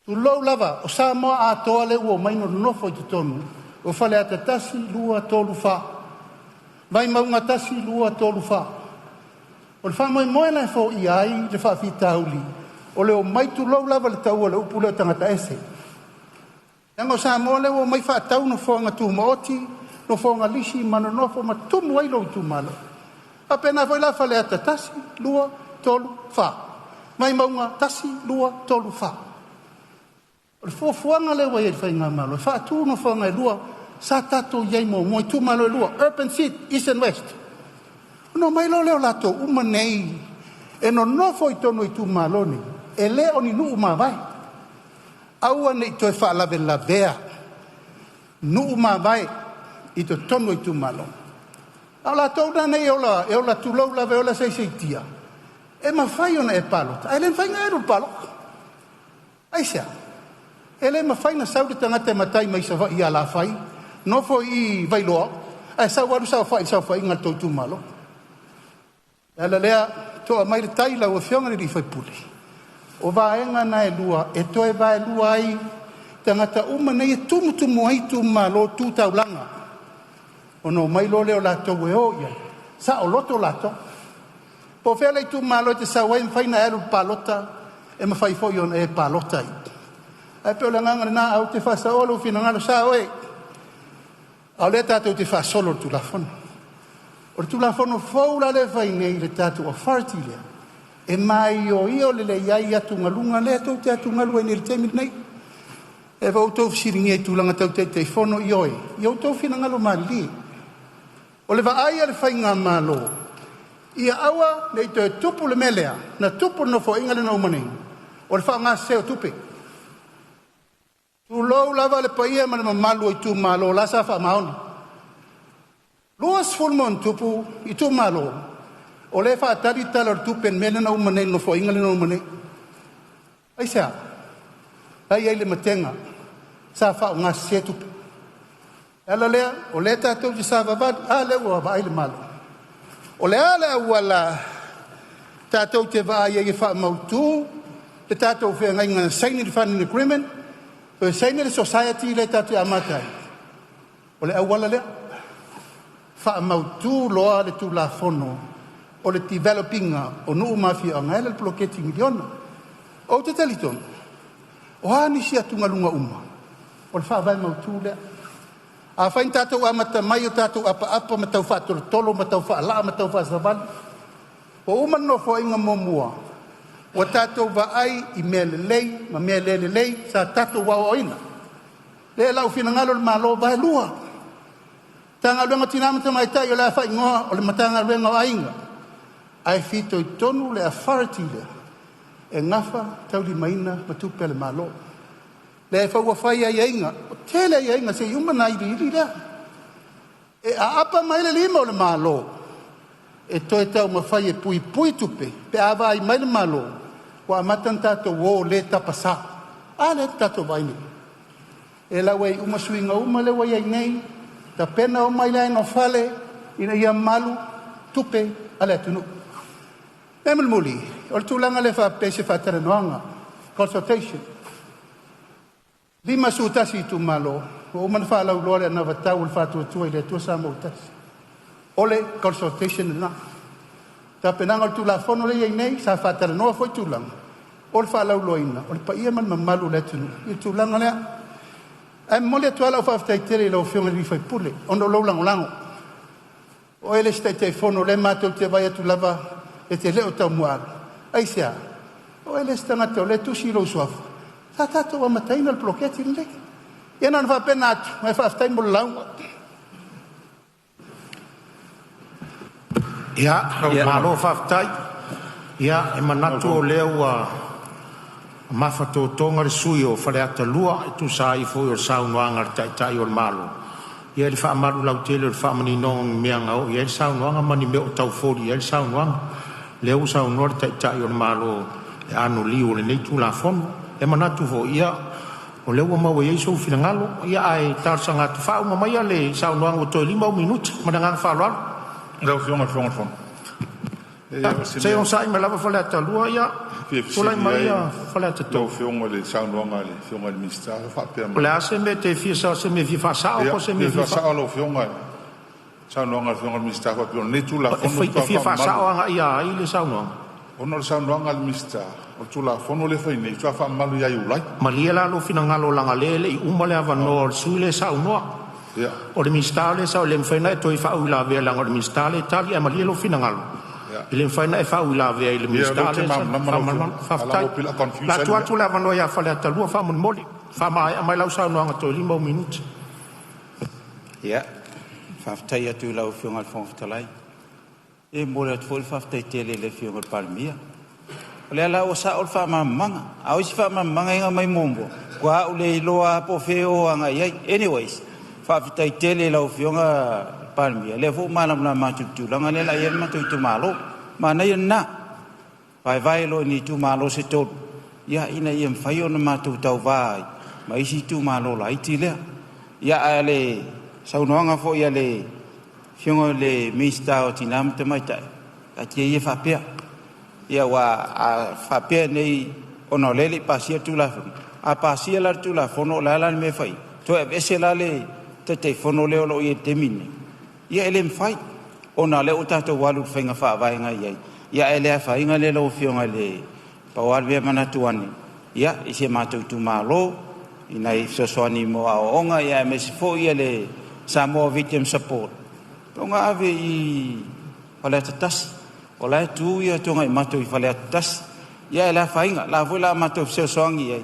Tulou lava, o Samoa atoa lea ua omai nonofo i totonu o Faleata 1, 2, 3, 4, Vaimauga 1, 2, 3, 4. O le faamoemoe la e foia ai le faafitauli o le omai, tulou lava le taua o le upu lea, o tagata ese. Leaga o Samoa lea ua omai faatau nofoaga tumaoti, nofoaga lisi ma nonofo ma tumu ai lou itumalo. Faapena foi la Faleata 1, 2, 3, 4, Vaimauga 1, 2, 3, 4. O le fuafuaga lea ua i ai e le faigamalo e faatu nofoaga e 2 sa tatou i ai muamua, itumalo e 2, urban seat, east and west. Ona omai loa lea o latou uma nei e nonofo i totonu o itumalo nei, e le o ni nuu mavae. Aua ne i toe faalavelavea nuu mavae i totonu o itumalo. A o latou la nei e ola, e ola, tulou lava, e ola seiseitia, e mafai ona e palota, ae le mafai ona e alu i le palota. Aisea? E le mafai ona sau le tagata e matai mai Savaii i Alafai, nofo i Vailoa, ae sau alu saofai i le saofaiga a le tou itumalo. Le ala lea, toa mai le tai lau Afioga i le sui usufono, o vaega na e lua e toe vaelua ai tagata uma nei e tumutumu ai itumalo tu taulaga. Ona omai loa lea o latou e o i ai, saoloto latou. Po o fea le itumalo e te sau ai, e mafai ona e alu i le palota E mafai foi ona e palota ai. Ae pei o le agaga lena, ae ou te faasaoa lou finagalo sa oe. A o lea tatou te faasolo i le Tulafono. O le Tulafono fou la lea e fai nei i le tatou authority lea, e maioio lelei ai atugaluga lea tou te atugalu ai nei i le taimi lenei. E ua outou fesiligia i tulaga tau Taitaifono, ioe, ia outou finagalo malilie. O le vaai a le Faigamalo, ia aua nei toe tupu le mea lea na tupu i le Nofoaiga lea na uma nei, o le faaaogasese o tupe. Tulou lava le paia ma le mamalu o itumalo la sa faamaoni, 20+ itumalo o lea e faatali le Tala o le Tupe i le mea lea na uma nei i le Nofoaiga lea na uma nei. Aisea? La e i ai le matega sa faaaogasese tupe. O le ala lea o lea tatou te savavali, a lea ua vaai le Malo. O le a le auala tatou te vaai ai e faamautu le tatou feagaiga na saini le funding agreement, toe saini le society lea tatou te amata ai? O le auala lea, faamautu loa le Tulafono o le develop ina o nuu ma afioaga e ala i le poloketi miliona. Ou te talitonu, o a nisi atugaluga uma, o le faavae mautu lea. Afai na tatou amata mai o tatou apaapa ma tau faatolotolo ma tau faalaa ma tau faasavali, ua uma le Nofoaiga muamua, ua tatou vaai i mea lelei ma mea le lelei sa tatou aoaoina. Lea la ua finagalo le Malo vaelua Matagaluega o Tina ma Tamaitai o le a faaigoa o le Matagaluega o Aiga, ae fitoitonu le authority lea e nafa taulimaina ma tupe a le Malo. Lea foi ua fai aiaiga, ua tele aiaiga se i uma ona iliili lea. E aapa mai le lima o le Malo e toe taumafai e puipui tupe pe a vaai mai le Malo ua amata ona tatou o le tapasa. A lea ua tatou vaai nei? E lau ai uma suiga uma lea ua i ai nei, tapena uma i le aega o fale ina ia malu tupe a le atunuu. E mulimuli, o le tulaga lea faapea i se faatalanoaga, consultation. 51 itumalo ua uma ona faalauiloa le anavatau a le Faatuatua i le Atua Samoa ua Tasi. O le consultation lena. Tapenaga o le Tulafono lea e i ai nei, sa faatalanoa foi tulaga o le faalauiloaina o le paia ma le mamalu o le atunuu i le tulaga lea. Ae momoli atu lava lau faafetai tele i lau Afioga i le sui usufono ona o lou lagolago. O oe le isi Taitaifono o lea matou te vaai atu lava e te le o taumuaava. Aisea? O oe le isi tagata o lea e tusi lou suafa, sa tatou amataina le poloketi lenei. Ia na ona faapena atu, ae faafetai mo le lauga. Ia, malo faafetai. Ia, e manatu o lea ua mafatotoga le sui usufono o Faleata 2 e tusa ai foi o le saunoaga a le Taitai o le Malo, ia i le faamalu lautele o le faamaninoga o ni mea na oo i ai le saunoaga ma ni mea o tau foli i ai le saunoaga. Lea ua saunoa le Taitai o le Malo i le anoliu o lenei Tulafono. E manatu foi, ia, o lea ua maua i ai sou finagalo, ia ae talosaga atu, faauma maia le saunoaga ua toe 5 ou minute. Ma le agaga faaaloalo. Lau Afioga i le Fofoga Fetalai, e o se Se i mea onosai mai lava Faleata 2, ia fia tulai fesili mai ai Faleata lau 3. Afioga i le saunoaga a le Afioga i le Minisita o faapea O le mai. a se mea e te fia sao, se mea e fia faasao Ia, po o se mea fia e fia faa... faasao lau Afioga i le saunoaga a le Afioga i le Minisita faapea o lenei E, Tulafono fai, e faatoa fia faamamalu faasao agai ia ai le saunoaga? ona o le saunoaga a le Minisita o le Tulafono lea e fai nei faatoa faamamalu ia Iulai. Malie la lou finagalo leaga o lea e le i uma le avanoa o le sui usufono lea e saunoa. Ia, O le Minisita lea e sau, e le mafai ona e toe faauilavea leaga o le Minisita lea e tali, ae malie lou finagalo, ia. e le mafai ona e faauilavea i le Ia o lea Minisita ou te lea e sau. malamalama lau Faamalamalama. Afioga, ae leaga Faafetai. ua pei o le a O le confuse a ai le tuu mea. atu le avanoa ia Faleata 2 faamolemole. Faamaea mai lau saunoaga toe 5 ou minute. Ia, faafetai atu i lau Afioga i le Fofoga Fetalai. E momoli atu foi le faafetai tele i le Afioga i le Palemia. O lea la ua sao le faamalamalamaga, a o isi faamalamalamaga ia na aumai muamua, matua ou le iloa lava po o fea o agai i ai. Anyways, faafetai tele i lau Afioga i le Palemia, o lea foi ua malamalama atu i le tulaga lea o le a i ai le matou itumalo. Manaia lena, vaevae loa i itumalo se tolu, ia ina ia mafai ona matou tauva ai ma isi itumalo laiti lea. Ia ae o le saunoaga foi a le Afioga i le Minisita o Tina ma Tamaitai, taatia ia faapea. Ia aua a faapea nei ona o lea e le i pasia le Tulafono, a pasia la le Tulafono o le a la le mea e fai ai? Toe aveese la le Taitaifono lea o lo o i ai i le taimi lenei? Ia e le mafai, ona o lea ua tatou alu i le faiga faavae na i ai, ia ae le afaina lea lau Afioga i le Pau lava le mea e manatu ane, ia, i si o matou itumalo, i nai fesoasoani mo aoaoga, aemaise foi le Samoa Victim Support, ona ave i Faleata 1. O la e tu Tuanaimato i Faleata 1. Ia ae le afaina, o la foi o le a matou fesoasoani i ai,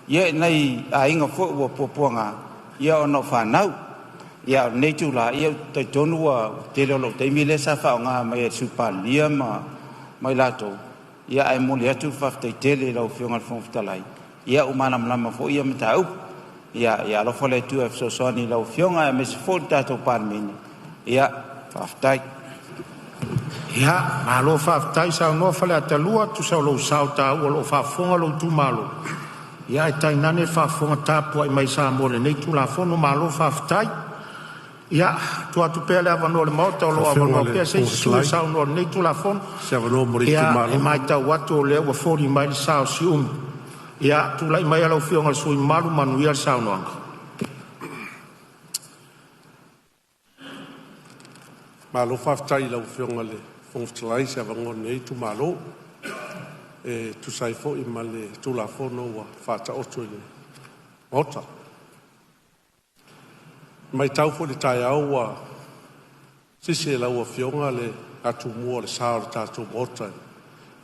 ia i nai aiga foi ua puapuaga, ia ona o fanau. Ia a o lenei itula, ou te talitonu ua tele o lou taimi lea sa faaaoga mai e le Sui Palemia ma i latou, ia ae momoli atu le faafetai tele i lau Afioga i le Fofoga Fetalai, ia ua malamalama foi ia mataupu. Ia alofa le Atua e fesoasoani i lau Afioga aemaise foi le tatou Palemene. Ia faafetai. Ia, malo faafetai saunoa Faleata 2 tusa o lou sao taua o lo o faafofoga lou itumalo, ia ae tainane le faafofoga tapuai mai a Samoa i lenei Tulafono. Malo faafetai. Ia, tuu atu pea le avanoa o le Maota o lo o Afioga avanoa i le pea se Fofoga isi sui usufono e Fetalai, saunoa i lenei Tulafono. se avanoa mo le Ia, e itumalo. matau atu o lea ua foli mai le sa o Siumu. Ia, tulai maia lau Afioga i le sui usufono mamalu, manuia le saunoaga. Malo faafetai i lau Afioga i le Fofoga Fetalai i se avanoa o lenei itumalo e tusa ai foi ma le Tulafono ua faataoto i le Maota. E matau foi i le taeao ua sisi e lau Afioga le atumua o le sa o le tatou Maota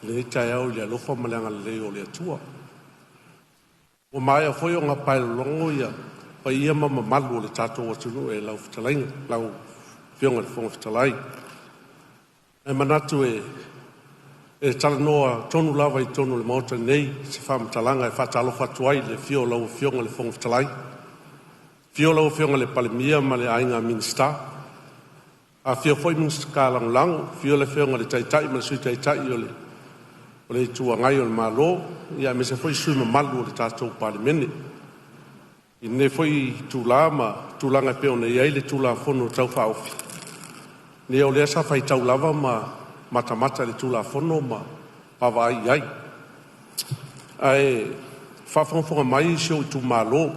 i lenei taeao i le alofa ma le agalelei o le Atua. Ua maea foi ona paelologo ia paia ma mamalu o le tatou atunuu e lau fetalaiga, lau Afioga i le Fofoga Fetalai. Ae manatu e talanoa tonu lava i totonu o le Maota nei se faamatalaga e faatalofa atu ai i le afio o lau Afioga i le Fofoga Fetalai, afio lau Afioga i le Palemia ma le Aiga Minisita, afifio foi Minisita Lagolago, afio le Afioga i le Taitai ma le Sui Taitai o le Itu Agai o le Malo, aemaise foi sui usufono mamalu o le tatou Palemene. I lenei foi itula ma tulaga e pei ona i ai le Tulafono Tau Faaofi, o lea sa faitau lava ma matamata i le Tulafono ma vaavaai i ai. Ae faafogafoga mai si ou itumalo,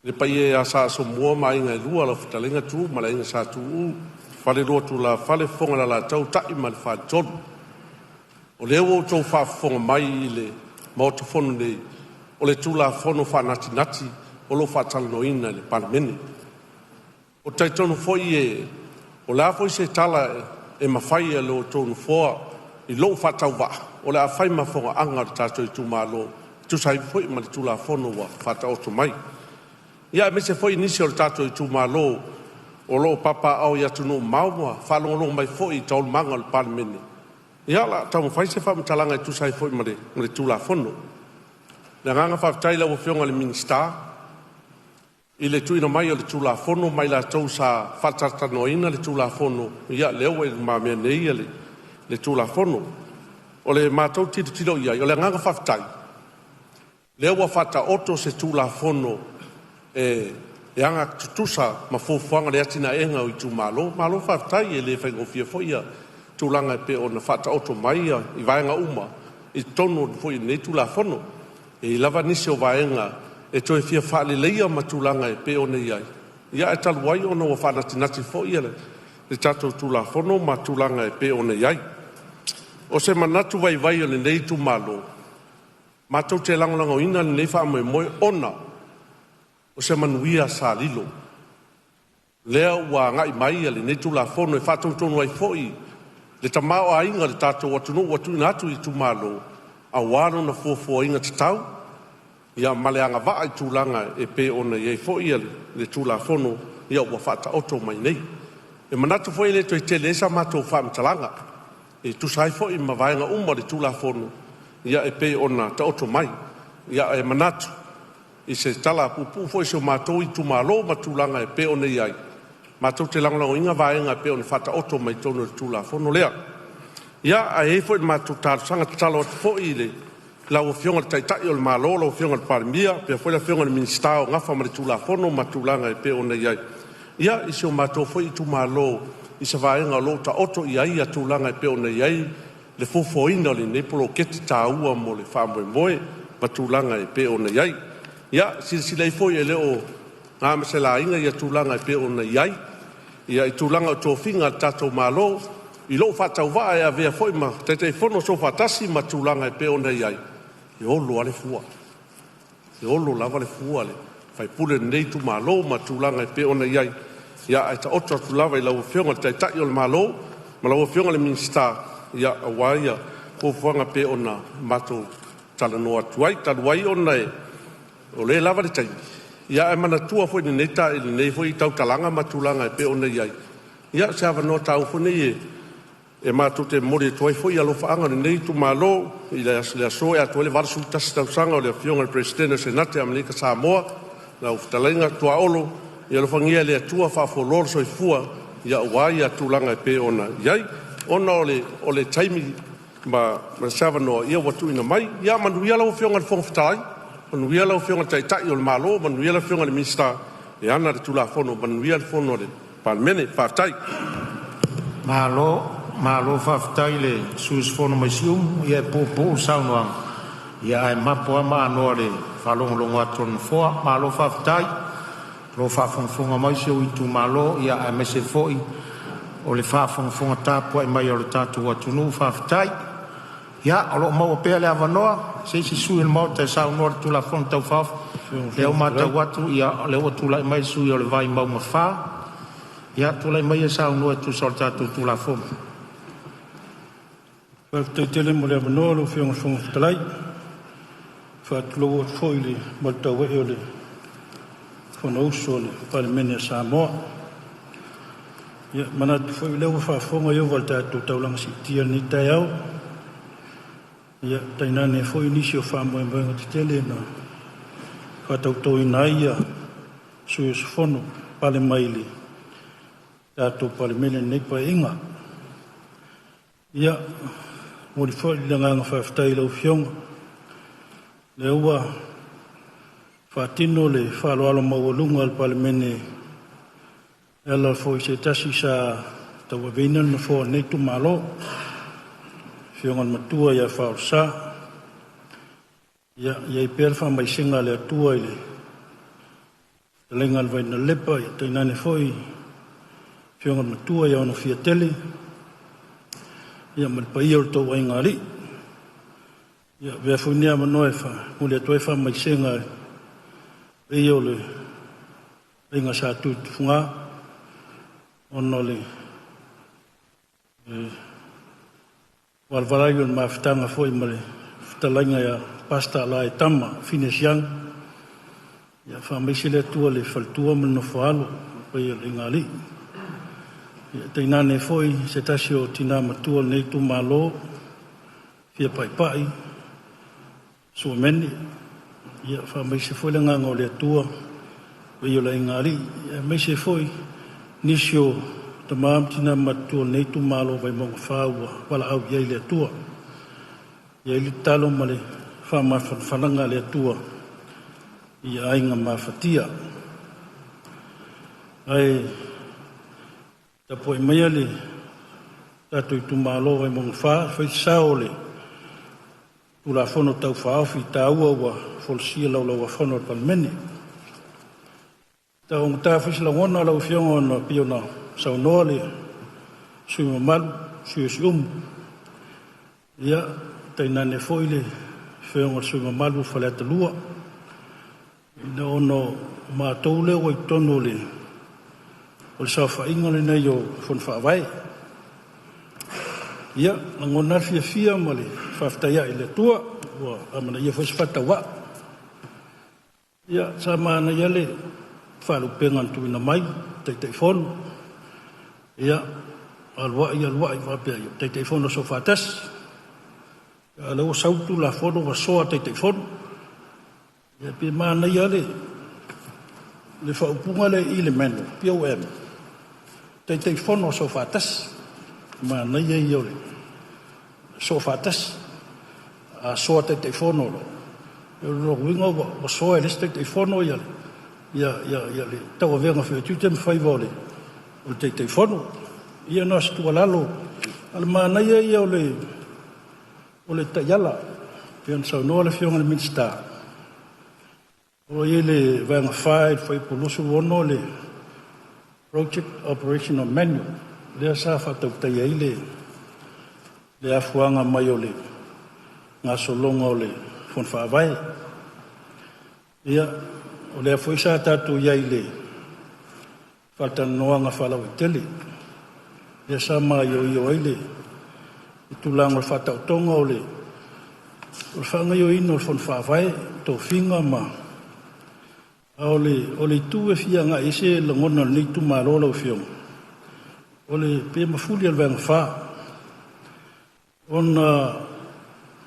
le paia ia Sa Asomua ma Aiga e Lua, lau Fetalaiga Tuuu ma le Aiga Sa Tuuu, Falelua o Tulafale, Fofoga o le Alataua, Ta'i ma le Faletolu. O lea ua outou faafofoga mai i le Maota Fono nei, o le Tulafono Faanatinati o lo o faatalanoaina e le Palemene. Ou te talitonu foi o le a foi se tala e mafai e lo outou Nofoa i lou faatauvaa, o le a fai ma fogaaga a le tatou itumalo e tusa ai foi ma le Tulafono ua faataoto mai. Ia aemaise foi nisi o le tatou itumalo o lo o papaaao i atunuu mamao ma faalogologo mai foi i taualumaga o le Palemene. Ia, o le a taumafai se faamatalaga e tusa ai foi ma le Tulafono. O le agaga faafetai i lau Afioga i le Minisita i le tuuina mai o le Tulafono ma i latou sa faatalatalanoaina le Tulafono, ia lea ua i lumamea nei le Tulafono. O le matou tilotilo i ai, o le agaga faafetai, lea ua faataoto se Tulafono e agatutusa ma fuafuaga o le atinaeina o itumalo. Malo faafetai, e le faigofie foi tulaga e pei ona faataoto mai i vaega uma i totonu foi o lenei Tulafono. E i ai lava nisi o vaega e toe fia faaleleia ma tulaga e pei ona i ai, ae talu ai ona ua faanatinati foi le tatou Tulafono ma tulaga e pei ona i ai. O se manatu vaivai o lenei itumalo, matou te lagolagoina lenei faamoemoe ona o se manuia sa lilo lea ua agai mai lenei Tulafono e faatonutonu ai foi le tamaoaiga o le tatou atunuu ua tuuina atu i itumalo aua lona fuafuaina tatau ma le agavaa i tulaga e pei ona i ai foi le Tulafono ua faataoto mai nei. E manatu foi e le toe tele ai sa matou faamatalaga e tusa ai foi ma vaega uma o le Tulafono e pei ona taoto mai. Ae manatu i se tala puupuu foi a si o matou itumalo ma tulaga e pei ona i ai, matou te lagolagoina vaega e pei ona faataoto mai totonu o le Tulafono lea. Ia, ae i ai foi le matou talosaga, tatalo atu foi i lau Afioga i le Taitai o le Malo lau Afioga i le Palemia, faapea foi le Afioga i le Minisita o nafa ma le Tulafono ma tulaga e pei ona i ai i si o matou foi itumalo i se vaega o lo o taoto i ai tulaga e pei ona i ai le fuafuaina o lenei poloketi taua mo le faamoemoe ma tulaga e pei ona i ai. Ia silasila ifo e le o na ma se laina tulaga e pei ona i ai i tulaga o tofiga a le tatou Malo. i lou faatauvaa e avea foi ma Taitaifono o Soofaatasi ma tulaga e pei ona i ai, e olo lava le fua. E olo lava le fua a le sui usufono o lenei itumalo ma tulaga e pei ona i ai, ae taoto atu lava i lau Afioga i le Taitai o le Malo ma lau Afioga i le Minisita aua fuafuaga e pei ona matou talanoa atu ai. Talu ai ona o lea e lava le taimi, ae manatua foi i lenei foi tautalaga ma tulaga e pei ona i ai, ia o se avanoa taua foi lenei e matou te momoli atu ai foi alofaaga o lenei itumalo i le aso e atoa ai le 81 tausaga o le Afioga i le Peresetene o le Senate a Amerika Samoa, lau Fetalaiga Tuaolo. Ia alofagia e le Atua faafualoa le soifua aua tulaga e pei ona i ai. Ona o le taimi ma se avanoa ua tuuina mai. Ia manuia lau Afioga i le Fofoga Fetalai, manuia lau Afioga i le Taitai o le Malo, manuia le Afioga i le Minisita e ana le Tulafono, manuia le Fono a le Palemene. Faafetai. Malo faafetai i le sui usufono mai Siumu, ia e puupuu le saunoaga ae mapo lava ma anoa i le faalogologo atu a le Nofoa. Malo faafetai o lo o faafogafoga mai si ou itumalo aemaise foi o le faafogafoga tapuai mai a lo tatou atunuu. Faafetai. Ia, o lo o maua pea le avanoa i se isi sui usufono o le Maota e saunoa i le Tulafono Tau Faaofi. O lea ua matau atu o lea ua tulai mai le sui usufono mo Vaimauga 4. Ia, tulai maia e saunoa e tusa o le tatou Tulafono. Faafetai tele mo le avanoa lau Afioga i le Fofoga Fetalai. E faatulou atu foi i le mamalu tauee o le Fonousu a le Palemene a Samoa. Ia, e manatu foi o lea ua faafofoga Ieova i le tatou taulaga siitia i lenei taeao, ia tainane foi nisi o faamoemoega tetele na faatautoina ai sui usufono pale mai i le tatou Palemene i lenei Paeaiga. Ia, momoli foi le agaga faafetai i lau Afioga, lea ua faatino le faaaloalo maualuga a le Palemene e ala foi i se tasi sa tauaveina le nofoa o lenei itumalo, Afioga i le Matua ia Faaolesa. Ia i ai pea le faamaisega a le Atua i le fetalaiga a le Vainalepa, ia tainane foi Afioga i le Matua ia Onofiatele, ia ma le paia o le tou aiga alii. Ia avea foi lenei avanoa e momoli atu ai faamaisega i le paia o le aiga Sa Tuitufuga ona o le valavalau o le mafutaga foi ma le fetalaiga ia Pastor Alaetama Fineas Young. Ia faamaise le Atua i le faletua ma le nofoaalo, le paia o le aiga alii. Ia tainane foi se tasi o tina matua o lenei itumalo, Fia Paipai Suamene. Ia faamaise foi le agaga o le Atua i le paia o le aiga alii, aemaise foi nisi o tama ma tina matutua o lenei itumalo Vaimauga 4 ua valaau i ai le Atua. E i ai le tatalo ma le faamafanafanaga a le Atua i aiga mafatia. Ae tapuai maia le tatou itumalo Vaimauga 4 e fai se sao o le Tulafono Tau Faaofi taua ua folasia i le Laulau-a-Fono a le Palemene. E taugata foi se lagona lau Afioga ona pei ona saunoa le sui usufono mamalu, sui usufono o Siumu, ia tainane foi le afioga i le sui usufono mamalu o Faleata 2, ina ona o matou lea ua i totonu o le saofaiga lenei o Fono Faavae. Ia, lagona lava le fiafia ma le faafetai ae i le Atua ua amanaia foi se faatauvaa. Ia, sa manaia le faalupega na tuuina mai, Taitaifono, ia, alu ai alu ai faapea, ia, Taitaifono Soofaatasi. A o lea ua sau le Tulafono ua soa Taitaifono. Ia pe manaia lava le faaupuga lea i le manual, POM, Taitaifono Soofaatasi. Manaia ia o le Soofaatasi. A soa Taitaifono loa, o lona uiga ua soa e le isi Taitaifono ia le tauavega foi o tiute ma faiva o le Taitaifono. Ia na o se tuualalo, a o le manaia ia o le taiala, pei ona saunoa le Afioga i le Minisita, o lo o i ai le Vaega 4 i le Fuaiupu 26 le Project Operational Manual. lea sa faatautaia ai le afuaga mai o le gasologa o le Fono Faavae. Ia, o lea foi sa tatou i ai i le faatalanoaga faalauaitele, lea sa maioio ai le tulaga o le faataotoga o le faagaoioiga o le Fono Faavae, tofiga ma... A o le itu e fia agai i ai se lagona o lenei itumalo lau Afioga, o le pe mafuli o le Vaega 4, ona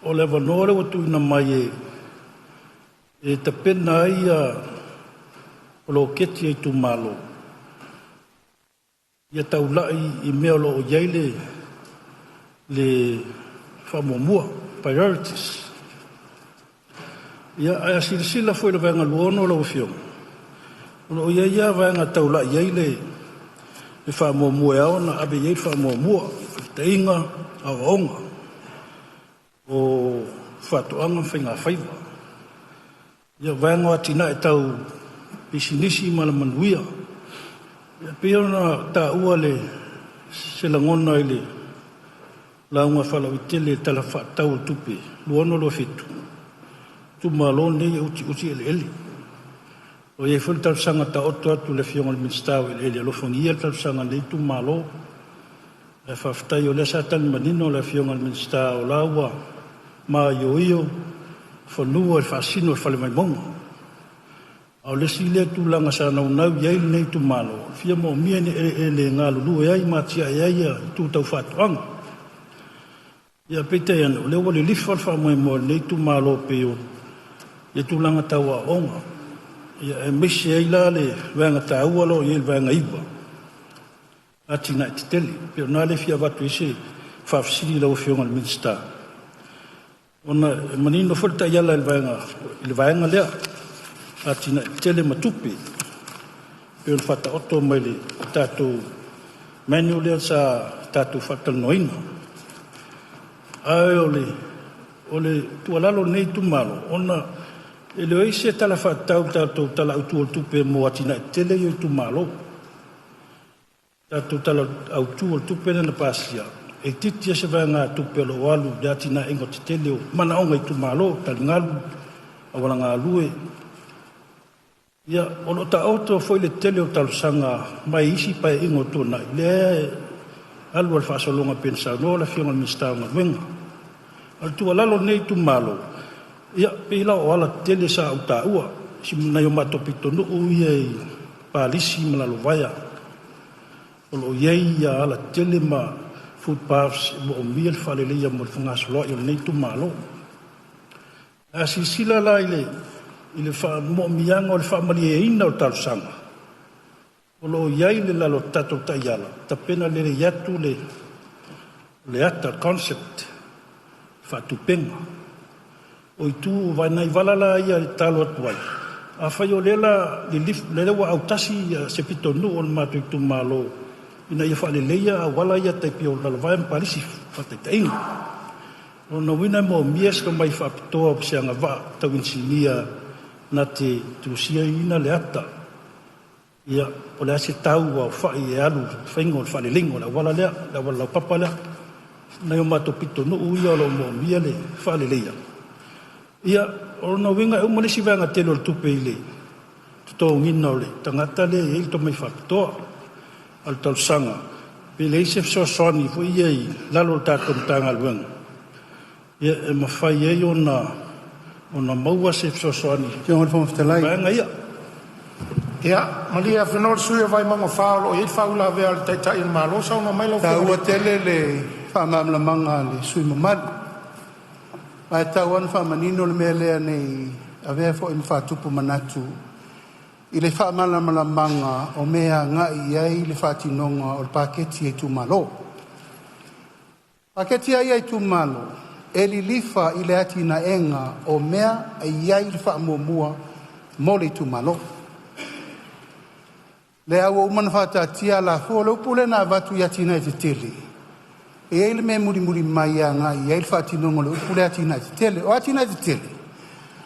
o le avanoa lea ua tuuina mai e tapena ai poloketi a itumalo, ia taulai i mea o lo o i ai le faamuamua, priorities. Ia, ae a silasila foi i le Vaega 26 lau Afioga, o lo o i ai lava vaega e taulai i ai le faamuamua e ao ona ave i ai le faamuamua, faafetaiga, aoaoga, o faatoaga ma faigafaiva. Ia, vaega o atinae tau pisinisi ma alamanuia. Ia, pei ona taua se lagona i le lauga faalauaitele i le Tala Faatatau o le Tupe 2026/2027, itumalo lenei e utiuti eleele. O i ai foi le talosaga taoto atu i le Afioga i le Minisita o Eleele, alofagia le talosaga a lenei itumalo. Ae faafetai o lea sa tali manino le Afioga i le Minisita o la ua maioio fanua i le faasino i le Fale Vaimauga. A o le isi lea tulaga sa naunau i ai lenei itumalo, e fia moomia ni eleele e galulue ai ma atiae ai itu tau faatoaga. Ia, peitai ane, o lea ua lilifa le faamoemoe o lenei itumalo pei o le tulaga tau aoaoga, ia aemaise ai la le vaega taua o lo o i ai le Vaega 9, atinae tetele. Pei o i na lea e fia avatu ai se faafesili i lau Afioga i le Minisita, ona e manino foi le taiala i le vaega lea, atinae tetele ma tupe, pei ona faataoto mai le tatou manual lea sa tatou faatalanoaina. Ae o le tuualalo a lenei itumalo, ona e leai se tala faatatau i le tatou Tala Autu o le Tupe mo atinae tetele ia o itumalo. Tatou Tala Autu o le Tupe lea na pasia, e itiiti lava se vaegatupe o lo o alu i le atinaeina tetele o manaoga o itumalo, taligalu, auala galue. Ia, o lo o taoto foi le tele o talosaga mai isi paeaiga o tuanai, lea e alu a le faasologa pei ona saunoa le Afioga i le Minisita o Galuega. O le tuualalo a lenei itumalo, ia, pei la o alatetele sa ou taua, nai o matou pitonuu ia i Palisi ma Lalovaea, o lo o i ai alatetele ma footpaths e moomia le faaleleia mo le fegasoloai o lenei itumalo. A silasila la i le moomia o le faamalieina o le talosaga, o lo o i ai le lalo o tatou taiala, tapena lelei atu le ata concept faatupega. O itu nai vala la ia e tatalo atu ai, afai o lea la lea ua autasi se pitonuu o le matou itumalo ina ia faaleleia auala ia tai pei o Lalovaea ma Palisi faataitaiga. O lona uiga e moomia se tomai faapitoa o se agavaa tau inisinia na te tusiaina le ata. Ia, o le a se tau aofai e alu i le faiga o le faaleleiga o le auala lea, le auala laupapa lea. Nai o matou pitonuu ia o lo o moomia le faaleleia. Ia, o lona uiga e uma le isi vaega tele o le tupe i le totogiina o le tagata lea e i ai le tomai faapitoa. A o le talosaga, pe leai se fesoasoani foi ia i lalo o le tatou Matagaluega, ia e mafai ai ona maua se fesoasoani Afioga i le Fofoga Fetalai. vaega ia. Ia, malie afenoa le sui usufono o Vaimauga 4 o lo o i ai le faauilavea a le Taitai o le Malo. Saunoa mai lau Afioga i Taua le tele le faamalamalamaga a le sui usufono mamalu. Ma e tatau lava ona faamanino le mea lea ne i avea foi ma faatupu manatu i le faamalamalamaga o mea e agai i ai le faatinoga o le paketi a itumalo. Paketi a ia itumalo, e lilifa i le atinaega o mea e i ai le faamuamua mo le itumalo. Lea ua uma ona faataatia alafua, o le upu lea na avatu i atinae tetele, e i ai le mea e mulimuli mai e agai i ai le faatinoga o le upu lea atinae tetele. O atinae tetele,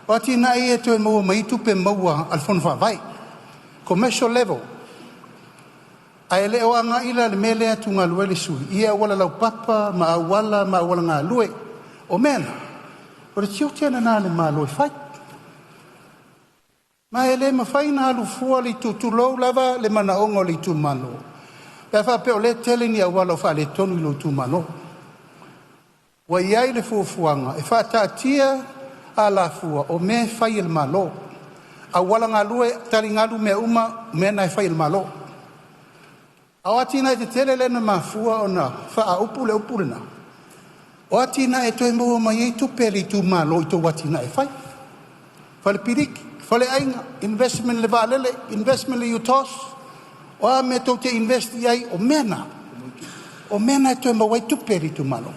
o atinae ia e toe maua mai ai tupe maua a le Fono Faavae, commercial level. Ae le o aga'i la i le mea lea e atugalu ai le sui usufono i auala laupapa ma auala ma auala galue. O mea na, o le tiute lena o le Malo e fai. Ma e le mafai ona alu fua le itu, tulou lava, le manaoga o le itumalo pe a faapea o lea e tele ni auala o faaletonu i lou itumalo. Ua i ai le fuafuaga e faataatia alafua o mea e fai e le Malo, auala galue, taligalu, mea uma, o mea na e fai e le Malo. A o atinae tetele lea na mafua ona faaupu le upu lena, o atinae e toe maua mai ai tupe a le itumalo i tou atinae e fai, falepiliki, faleaiga, investment i le vaalele, investment i le UTOS, o a mea tou te invest i ai, o mea na, o mea na e toe maua ai tupe a le itumalo.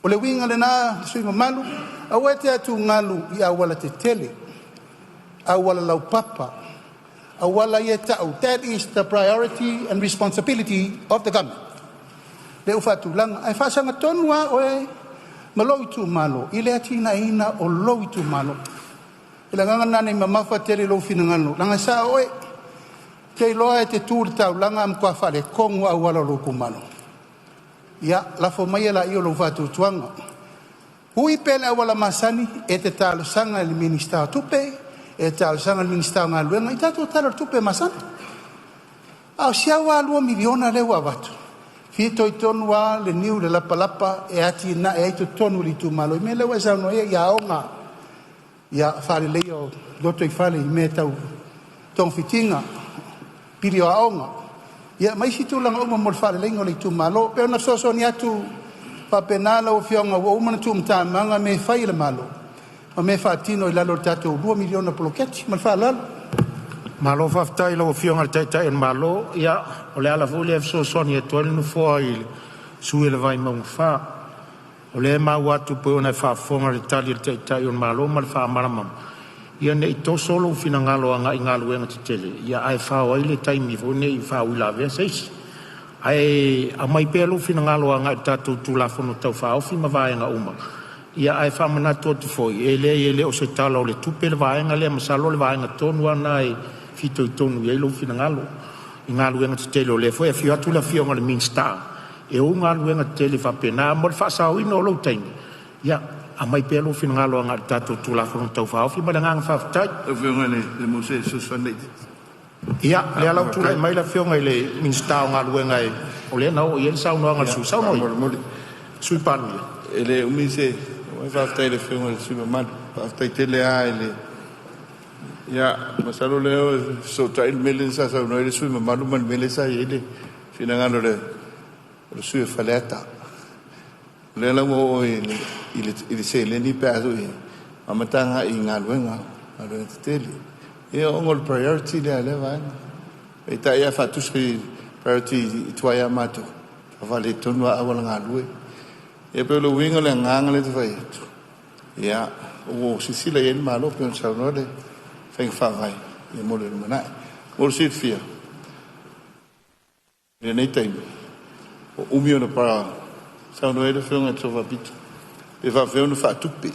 O le uiga lena sui usufono mamalu, aua e te atugalu i aualatetele, auala laupapa, auala ia e tau, that is the priority and responsibility of the government lea ua faatulaga. Ae faasagatonu lava oe ma lou itumalo i le atinaeina o lou itumalo. O le agaga lena, ne i mamafa tele i lou finagalo, leaga e sao oe, e te iloa e te tu i le taulaga ae matua faaletonu lava auala o lou itumalo. Ia lafo maia laia o lou faatuatuaga. Ui pea i le auala masani, e te talosaga i le Minisita o Tupe, e talosaga i le Minisita o Galuega i tatou Tala o le Tupe masani. A o si au lava $2 miliona lea ua avatu, e fitoitonu lava le niu i le lapalapa e atinae ai totonu o le itumalo i mea lea ua e saunoa i ai, i aoga, ia faaleleia o lotoifale i mea tau togafitiga, pili o aoga, ia ma isi tulaga uma mo le faaleleiga o le itumalo. E pei ona fesoasoani atu faapena lau Afioga, ua uma ona tuumatamaga mea e fai e le Malo ma mea e faatino i lalo o le tatou $2 miliona poloketi. Ma le faaaloalo. Malo faafetai i lau Afioga i le Taitai o le Malo. Ia, o le ala foi lea e fesoasoani atu ai le Nofoa i le sui usufono o le Vaimauga 4. O lea e maua atu pei ona e faafofoga i le tali a le Taitai o le Malo ma le faamalamalama, ia ne i toso lou finagalo agai i galuega tetele, ia ae fao ai le taimi foi nei i faauilavea a se isi. Ae aumai pea lou finagalo agai le tatou Tulafono Tau Faaofi ma vaega uma. Ia ae faamanatu atu foi, e leai e le o se Tala o le Tupe le vaega lea, masalo o le vaega tonu lava lena e fitoitonu i ai lou finagalo i galuega tetele, o lea foi e afio atu le Afioga i le Minisita e ou galuega tetele faapena. Mo le faasaoina o lou taimi, ia aumai pea lou finagalo agai le tatou Tulafono Tau Faaofi ma le agaga faafetai. Ia, o lea la ua tulai mai le Afioga i le Minisita o Galuega, o lea na oo i ai le saunoaga a le sui usufono. Saunoa le Sui Palemia. E le umi se faafetai i le Afioga i le sui usufono mamalu. Faafetai tele lava i le... Ia, masalo o lea e fesootai le mea lea sa saunoa ai le sui usufono mamalu ma le mea lea sa i ai le finagalo o le sui usufono o Faleata. O lea la ua oo i le seleni pe a foi e amata agai i galuega, galuega tetele. Ia ona o le priority lea a lea vaega. Peitai a faatusa priority tuai ia matou, faaletonu lava auala galue. Ia pei o le uiga o le agaga lea e fai atu, ia, ua silasila i ai le Malo pei ona saunoa le faiga faavae mo le lumanai. Mo le silafia, i lenei taimi, ua umi ona saunoa ai le Afioga i le Sofa Pito, pe faapefea ona faatupe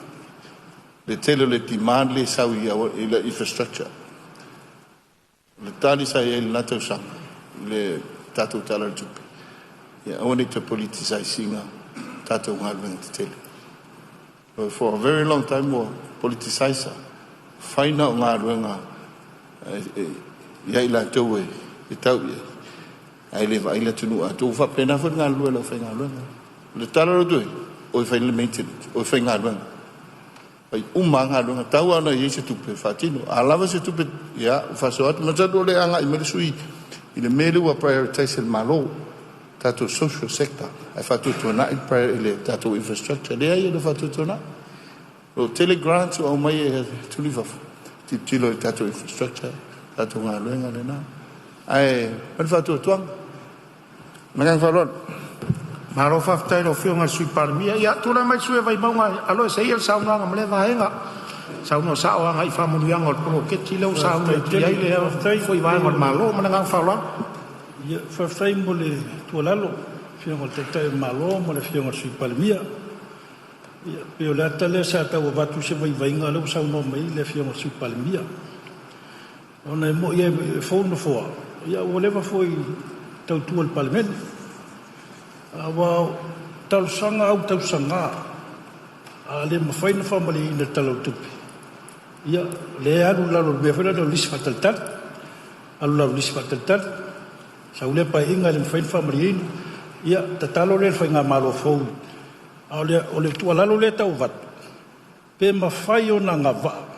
le tele o le demand lea e sau i le infrastructure. O le tali sa i ai i lena tausaga i le tatou Tala o le Tupe, ia aua ne i toe politicize ina tatou galuega tetele. For a very long time ua politicize, fai na o galuega ia i latou e tau i ai, ae le vaai le atunuu atoa. Ua faapena foi le galulue a le aufaigaluega. O le tala lea ua o e fai le maintenance, o e fai galuega. Fai uma lava galuega, tau lava ona i ai se tupe e faatino. A lava se tupe, ia, ua faasoa atu. Masalo o le agai mai le sui i le mea lea ua prioritize e le Malo, tatou social sector, ae faatuatuanai le tatou infrastructure. Leai, e le faatuatuanai. O tele grants ua aumai e tuli fafo, tilotilo i tatou infrastructure, tatou galuega lena. Ae o le faatuatuaga. Ma le agaga faaaloalo. Malo faafetai i lau Afioga i le Sui Palemia. Ia, tulai mai le sui usufono o Vaimauga e aloese ia le saunoaga ma lea vaega. Saunoa sao agai i faamanuiaga o le poloketi lea ua sauni atu i ai lea foi vaega o le Malo. Ma le agaga faaaloalo. Ia, faafetai mo le tuualalo, Afioga i le Taitai o le Malo ma le Afioga i le Sui Palemia. Ia, pei o le ata lea sa tau avatu se vaivaiga, lea ua saunoa mai le Afioga i le Sui Palemia. Ona e moi e fou le nofoa, Ia ua leva foi tautua i le Palemene. Aua o talosaga au tausaga a le mafai ona faamalieina i le Tala o le Tupe, ia lea e alu i lalo o le mea foi lea o le lisi faatalitali. Alu i lalo o le lisi faatalitali, sau lea Paeaiga e le mafai ona faamalieina, ia tatalo lea i le faigamalo fou. A o le tuualalo lea e tau avatu, pe mafai ona agavaa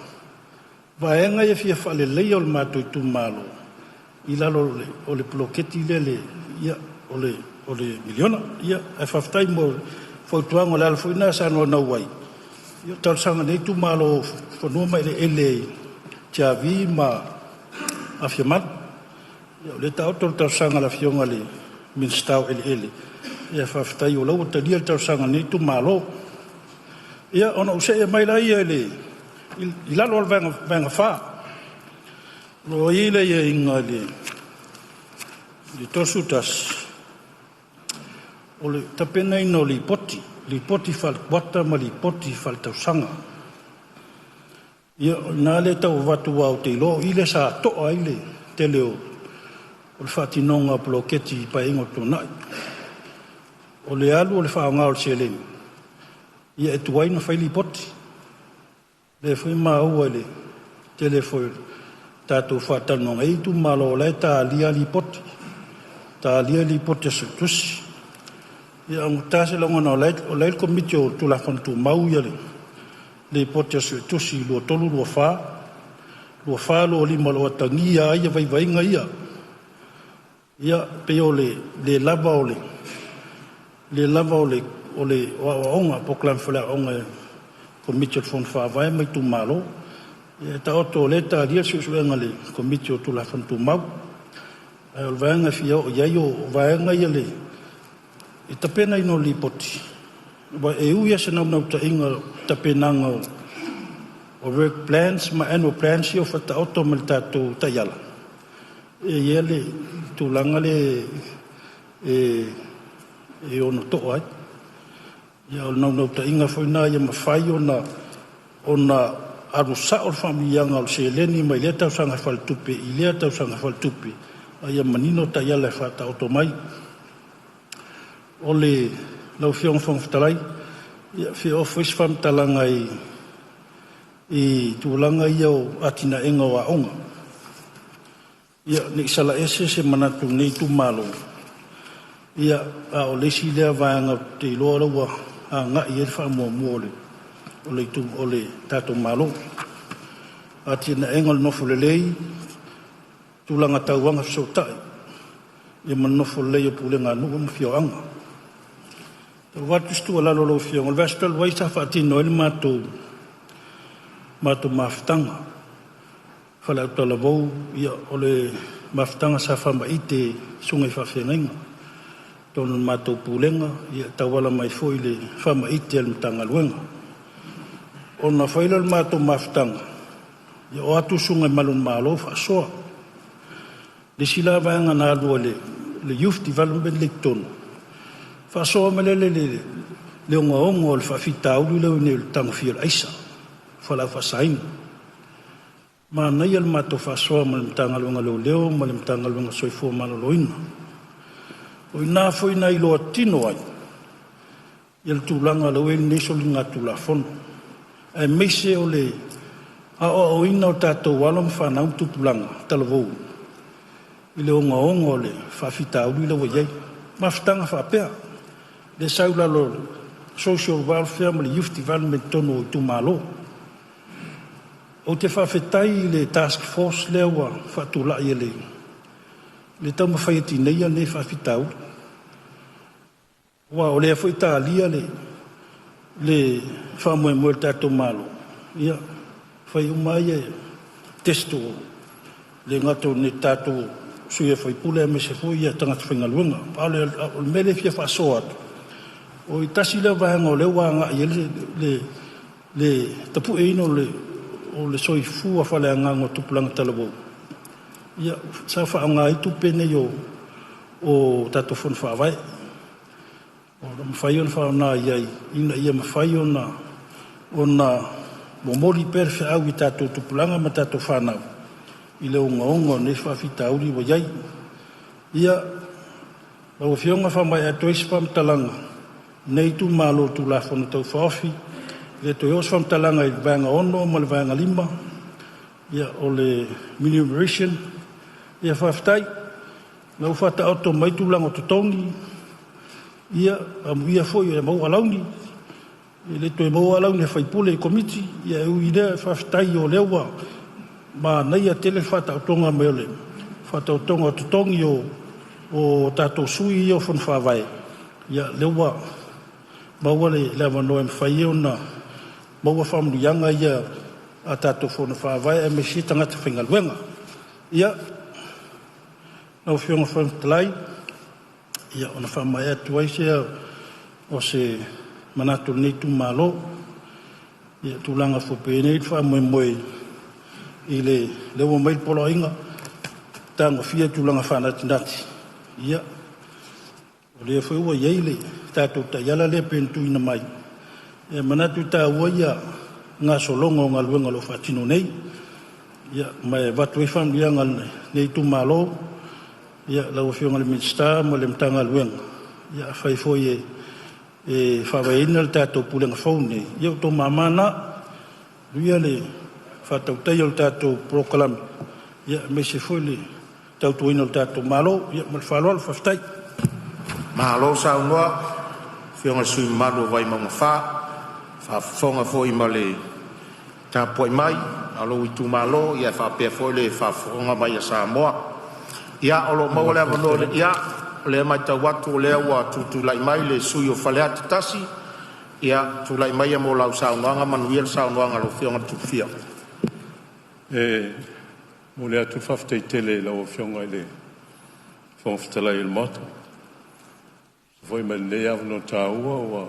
vaega ia fia faaleleia o le matou itumalo i lalo o le poloketi lea, ia, o le miliona. Ia, ae faafetai mo fautuaga, o le ala foi lena sa naunau ai, ia o talosaga a lenei itumalo o fanua ma eleele i Tiavi ma Afiamalu. Ia o lea e taoto le talosaga a le Afioga i le Minisita o Eleele, ia faafetai o la ua talia le talosaga a lenei itumalo. Ia, ona ou see mai lea i lalo o le vaega 4, o lo o i ai le aiaiga i le 31, o le tapenaina o lipoti, lipoti faale-kuata ma lipoti faale-tausaga. Ia, o i ina lea e tau avatu, aua ou te iloa o i lea sa to'a ai le tele o le faatinoga o poloketi i Paeaiga ua tuanai. O le alu o le faaaoga o le seleni, ia e tuai ona fai lipoti. O lea foi e maua i le tele foi o tatou faatalanoaga, e i ai itumalo o la e talia lipoti, talia lipoti a Suetusi. Ia augata se lagona o la e i le Komiti o Tulafono Tumau le lipoti a Suetusi 23/24, 24/25 o lo o atagia ai vaivaiga ia. Ia pei o le le lava o le aoaoga, polokalame faaleaoaoga e Komiti o le Fono Faavae ma itumalo. Ia taoto o lea e talia le suesuega a le Komiti o Tulafono Tumau. Ae o le vaega e fia oo i ai o vaega ia le tapenaina o lipoti, aua e ui lava i se naunautaiga o tapenaga o work plans ma annual plans ia ua faataoto mai le tatou taiala, e i ai le tulaga lea e ono to'a ai. Ia o le naunautaiga foi lena ia mafai ona alu sao le faamanuiaga o le seleni mai lea tausaga faaletupe i lea tausaga faaletupe, a ia manino taiala e faataoto mai. O le lau Afioga i le Fofoga Fetalai, ia, fia oo foi se faamatalaga i tulaga ia o atinaega o aoga. Ia, ne i sala ese se manatu o lenei itumalo, ia, a o le isi lea vaega ou te iloa o la ua agai i ai le faamuamua o le tatou Malo. Atinaega o le nofo lelei, tulaga tau agafesootai, ia ma le nofo lelei o pulega a nuu ma afioaga. Tau atu se tuualalo lau Afioga, o le vaiaso talu ai sa faatino ai le matou mafutaga fale-Autalavou, ia o le mafutaga sa faamaite i susuga i faafeagaiga totonu o le matou pulega, ia tauala mai foi le faamaite a le Matagaluega. Ona fai lea o le matou mafutaga, ia o atu susuga i malu o le Malo faasoa. Le isi la vaega na alu ai le Youth Development lea i totonu, faasoa mai le ogaoga o le faafitauli lea ua i nei o le tagofia o le aisa, fualaau faasaina. Manaia le matou faasoa ma le Matagaluega o Leoleo ma le Matagaluega o le Soifua Maloloina. O i ina foi na iloa tino ai ia le tulaga o la ua i ai lenei soligatulafono, aemaise o le aoaoina o tatou alo ma fanau ma tupulaga talavou i le ogaoga o le faafitauli lea ua i ai. Mafutaga faapea, lea sau i lalo o le Social Welfare ma le Youth Development i totonu o itumalo. Ou te faafetai i le task force lea ua faatulai e le taumafai e tineia lenei faafitauli. Aua o lea foi e talia le faamoemoe o le tatou Malo, ia fai uma ia test o le gata o tatou sui usufono aemaise foi ia tagata faigaluega. A o le mea lea e fia faasoa atu, o le tasi lea vaega o lea ua agai i ai le tapueina o le soifua faaleagaga o tupulaga talavou, ia sa faaaoga ai tupe nei o tatou fono faavae. O lo o mafai ona faaaoga i ai ina ia mafai ona momoli pea le feau i tatou tupulaga ma tatou fanau. i le ogaoga o nei faafitauli ua i ai. Ia, lau Afioga, faamaea atu ai se faamatalaga nei itumalo Tulafono Tau Faaofi, le toe oo se faamatalaga i le Vaega 6 ma le Vaega 5, ia, o le remuneration. Ia, faafetai la ua faataoto mai tulaga o totogi. Ia, amuia foi e maua alauni, e le toe maua alauni e faipule i komiti. Ia, e ui i lea, faafetai o lea ua manaia tele le faataotoga mai o le faataotoga o totogi o tatou sui ia o Fono Faavae. Ia, lea ua maua le avanoa e mafai ai ona maua faamanuiaga ia a tatou Fono Faavae aemaise tagata faigaluega. Ia, lau Afioga i le Fofoga Fetalai, ia ona faamaea atu ai sea o se manatu o lenei itumalo. Ia, tulaga foi pei ona i ai le faamoemoe i le lea ua aumai le poloaiga tagofia tulaga faanatinati. Ia, o lea foi ua i ai le tatou taiala lea pei ona tuuina mai, e manatu e taua ia gasologa o galuega o lo o faatino nei. Ia, ma e avatu ai faamanuiaga a lenei itumalo, ia, lau Afioga i le Minisita ma le Matagaluega. Ia, afai foi e faavaeina le tatou Pulega fou lenei, ia o outou mama na, manuia le faatautaia o le tatou polokalame, ia aemaise foi le tautuaina o le tatou Malo. Ia ma le faaaloalo, faafetai. Malo saunoa afioga i le sui usufono mamalu o Vaimauga 4, faafofoga foi ma le tapuai mai a lou itumalo, ia faapea foi le faafofoga mai a Samoa. Ia o lo o maua le avanoa, ia o lea e matau atu o lea ua tutulai mai le sui usufono o Faleata 1. Ia tulai maia mo lau saunoaga, manuia le saunoaga a lau Afioga Tuifia. E momoli atu le faafetai tele i lau Afioga i le Fofoga Fetalai o le Maota e tusa foi ma lenei avanoa taua ua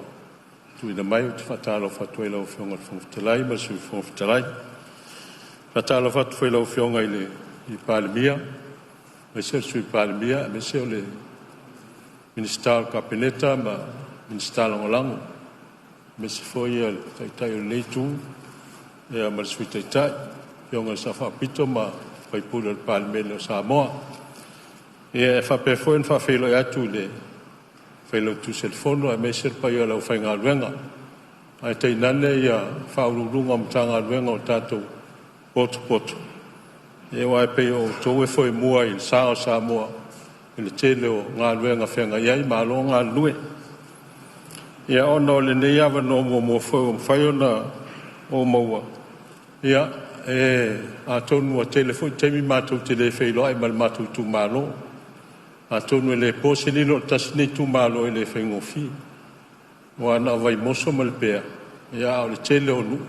tuuina mai. Ou te faatalofa atu ai i lau Afioga i le Fofoga Fetalai ma le Sui Fofoga Fetalai. E faatalofa atu foi i lau Afioga i le Palemia aemaise le Sui Palemia aemaise o le Minisita o le Kapeneta ma Minisita Lagolago, aemaise foi le Taitai o lenei Itu ma le Sui Taitai, Afioga i le Sao Faapito ma sui usufono o le Palemene o Samoa. E faapea foi ona faafeiloai atu i le Failautusi o le Fono aemaise le paia o le aufaigaluega, ae tainane ia Ofisa Sili o Pulega o Matagaluega ua tatou potopoto, aua e pei o outou e foemua i le sa o Samoa i le tele o galuega feagai ai. Malo le galulue. Ia ona o lenei avanoa muamua foi ua mafai ona ou maua, ia e atonu ua tele foi taimi matou te le feiloai ma le matou itumalo. Atonu e le po se lilo, o le tasi lenei itumalo e le faigofie, aua na o Vaimoso ma Lepea, a o le tele o nuu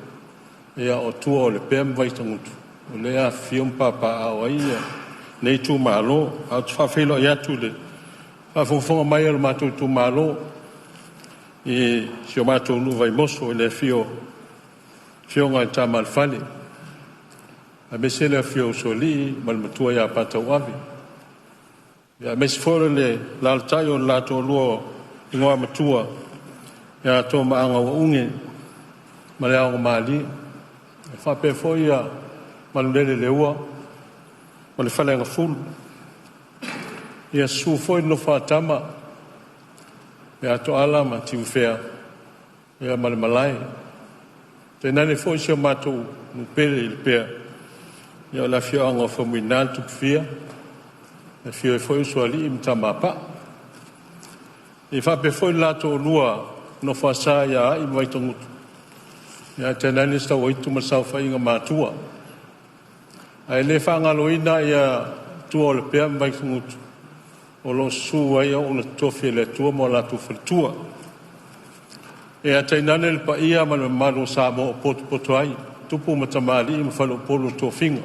o tua o Lepea ma Vaitagutu o lea e afifio ma papaaao ai lenei itumalo. Ae ou te faafeiloai atu i le faafogafoga mai a lo matou itumalo i si o matou nuu o Vaimoso i le afio o Afioga i Tama a le Fale, aemaise le afio o Usoalii ma le Matua ia Patauave, aemaise foi o le alaalatai o le la toalua o Igoamatua ia Tomaagauaune ma le Aogomalie, e faapea foi ia Malulele i le ua ma le Faleagafulu. Ia susu foi le nofo a tama ia Toala ma Tiufea ma le Malae, tainane foi si o matou nuu pele i Lepea, o le afioaga o Faumuina le Tupufia, e afio ai foi Usoalii ma Tamapaa. E faapea foi le la toalua nofo a sa ia Aai ma Vaitagutu, ae tainane Sauaitu ma le saofaiga Matua. Ae le faagaloina ia tua o Lepea ma Vaitagutu o lo o susu ai auauna totofi a le Atua ma o latou faletua. Ia tainane le paia ma le mamalu o Samoa o potopoto ai tupu ma tamalii ma faleupolu o tofiga,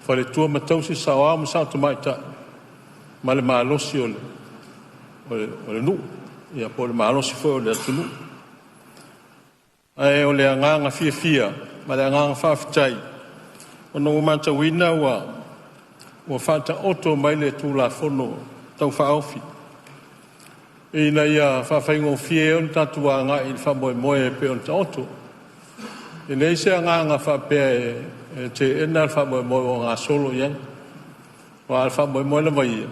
faletua ma tausi, saoao ma sao tamaitai ma le malosi o le nuu po o le malosi foi o le atunuu. Ae o le agaga fiafia ma le agaga faafetai ona ua matauina ua faataoto mai le Tulafono Tau Faaofi ina ia faafaigofie ai ona tatou agai i le faamoemoe e pei ona taoto. E leai se agaga faapea e teena le faamoemoe ua gasolo i ai. Aua o le faamoemoe lava ia,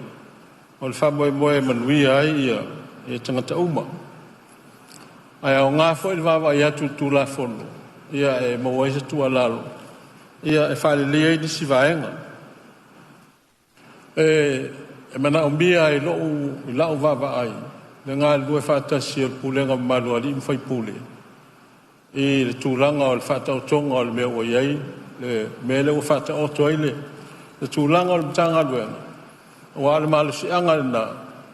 o le faamoemoe e manuia ai ia tagata uma. Ae aoga foi le vaavaai atu i le Tulafono, ia e maua ai se tuualalo, ia e faaleleia ai nisi vaega. E manaomia i lau vaavaai le galulue faatasi o le pulega mamalu a alii ma faipule i le tulaga o le faataotoga o le mea ua i ai le mea lea ua faataoto ai le tulaga o le Matagaluega, aua o le malosiaga lena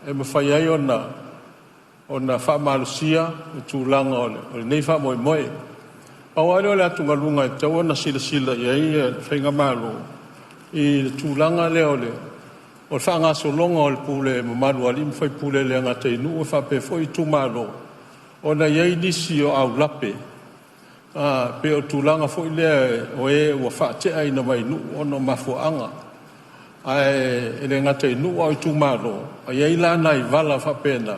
e mafai ai ona faamalosia le tulaga o lenei faamoemoe. Pau lava lea o le atugaluga e tatau ona silasila i ai le Faigamalo i le tulaga lea o le faagasologa o le pule mamalu a alii ma faipule, e le gata i nuu ae faapea foi itumalo, ona e i ai nisi o aulape, pei o le tulaga foi lea o e ua faateaina mai nuu ona o mafuaaga. Ae le gata i nuu a o itumalo, e i ai la nai vala faapena,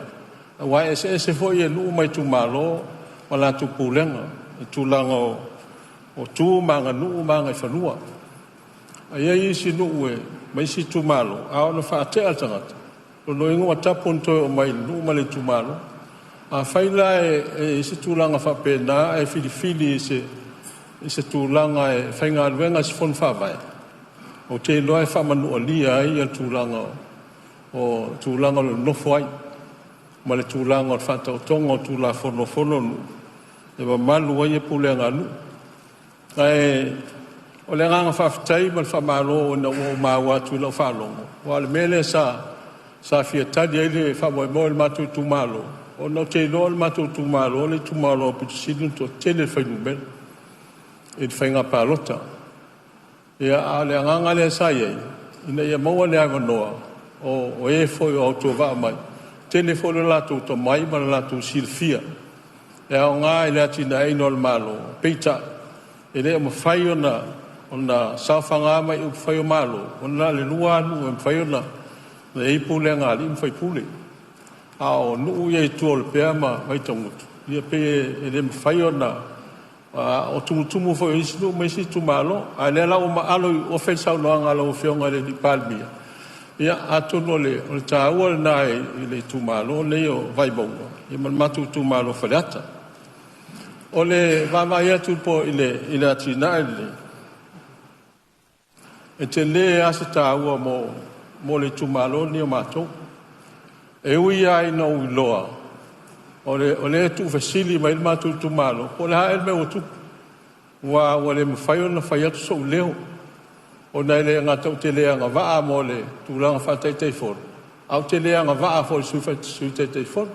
aua e eseese foi nuu ma itumalo ma latou pulega i tulaga o tu ma aganuu ma agaifanua. E i ai isi nuu ma isi itumalo, a ono faatea le tagata, o lona uiga ua tapu ona toe oo mai i le nuu ma le itumalo. Afai la e i ai se tulaga faapena ae filifili i se tulaga e faigaluega i se fono faavae, ou te iloa e faamanualia ai le tulaga o le nonofo ai ma le tulaga o le faataotoga o Tulafono o fono a nuu e mamalu ai pulega a nuu. Ae o le agaga faafetai ma le faamalo ina ua ou maua atu i lau faalogo, aua o le mea lea sa fia tali ai le faamoemoe o le matou itumalo, ona ou te iloa o le matou itumalo le itumalo aupito sili ona toatele fuainumera i le faiga palota. Ia, a o le agaga lea sa i ai, ina ia maua le avanoa o e foi o autovaa mai, tele foi le latou tomai ma le latou silafia e aoga i le atinaeina o le Malo, peitai, e le o mafai ona saofaga mai i upufai o Malo, ona na o le lua lava nuu e mafai ona i ai pulega a alii ma faipule. A o nuu ia i tua o Lepea ma Vaitagutu, ia pei e le mafai ona o tumutumu foi o isi nuu ma isi itumalo. A o lea la ua maalo i ofe le saunoaga a lau Afioga i le Palemia, ia atonu o le taua lena i le itumalo lenei o Vaimauga ma le matou itumalo o Faleata. O le vaavaai atu po i le atinae lenei, e tele lava se taua mo le itumalo lenei o matou. E ui lava ina ou iloa o lea e tuufesili mai le matou itumalo, po o le a ea le mea ua tupu, ua le mafai ona fai atu sou leo, ona e le gata ou te le agavaa mo le tulaga faa-Taitaifono, ae ou te le agavaa foi i le Sui Taitaifono.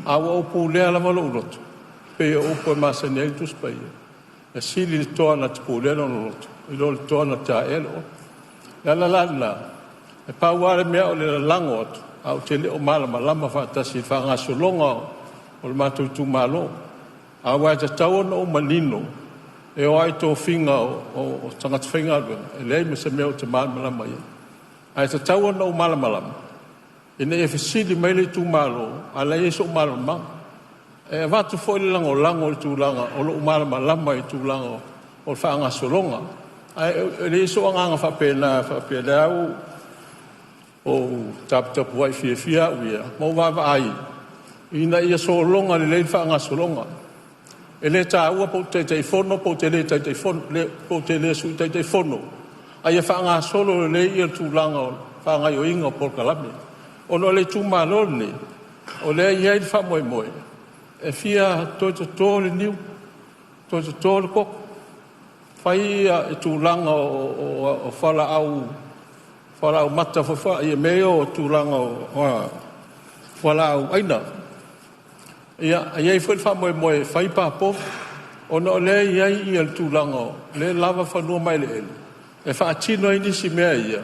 A ua ou pulea lava lou loto, pei o upu e masani ai le Tusi Paia, e sili le toa na te pulea lona loto, i lo le toa na te aea le ola. O le ala la lena, e pau lava le mea o le lalago atu, ae ou te le o malamalama faatasi i le faagasologa o le matou itumalo. Aua e tatau ona ou manino, e oo lava i tofiga o tagata faigaluega, e leai ma se mea ou te malamalama i ai. Ae tatau ona ou malamalama, ina ia fesili mai le itumalo, a o la e i ai sou malamalamaga. E avatu foi le lagolago i le tulaga o lou malamalama i le tulaga o le faagasologa. Ae leai sou agaga faapena, faapea lea ua ou taputapuai fiafia au ia, ma ou vaavaai ina ia sologa lelei le faagasologa. E le taua po o te Taitaifono po o te le Taitaifono, po o te le Sui Taitaifono, a ia faagasolo lelei ia le tulaga o le faagaoioiga o polokalame. Ona o le itumalo lenei, o lea e i ai le faamoemoe, e fia toe toto le niu, toe toto le koko, fai ia tulaga o fualaau mata foi, ia mea ia o tulaga o fualaau aina. Ia, e i ai foi le faamoemoe e fai papovi, ona o lea e i ai le tulaga o lea e lava fanua ma eleele e faatino ai nisi mea ia,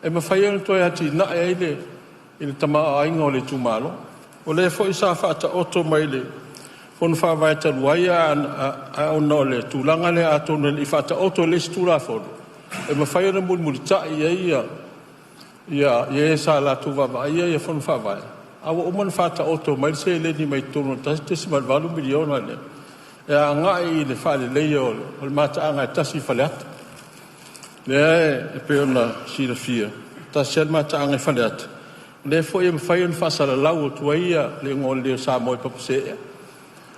e mafai ona toe atinae ai le tamaoaiga o le itumalo. O lea foi sa faataoto mai le Fono Faavae talu ai, ae ona o le tulaga lea atonu e le i faataoto i le isi Tulafono, e mafai ona mulimulitai i ai ia e sa latou vaavaaia ia Fono Faavae, a ua uma ona faataoto mai le seleni mai totonu o le $1.8 miliona lea, e agai i le faaleleia o le mataaga e tasi i Faleata. Lea e pei ona silafia, tasi lava le mataaga i Faleata, o lea foi e mafai ona faasalalau atu ai le igoa o le Leo Samoa i Papaseea.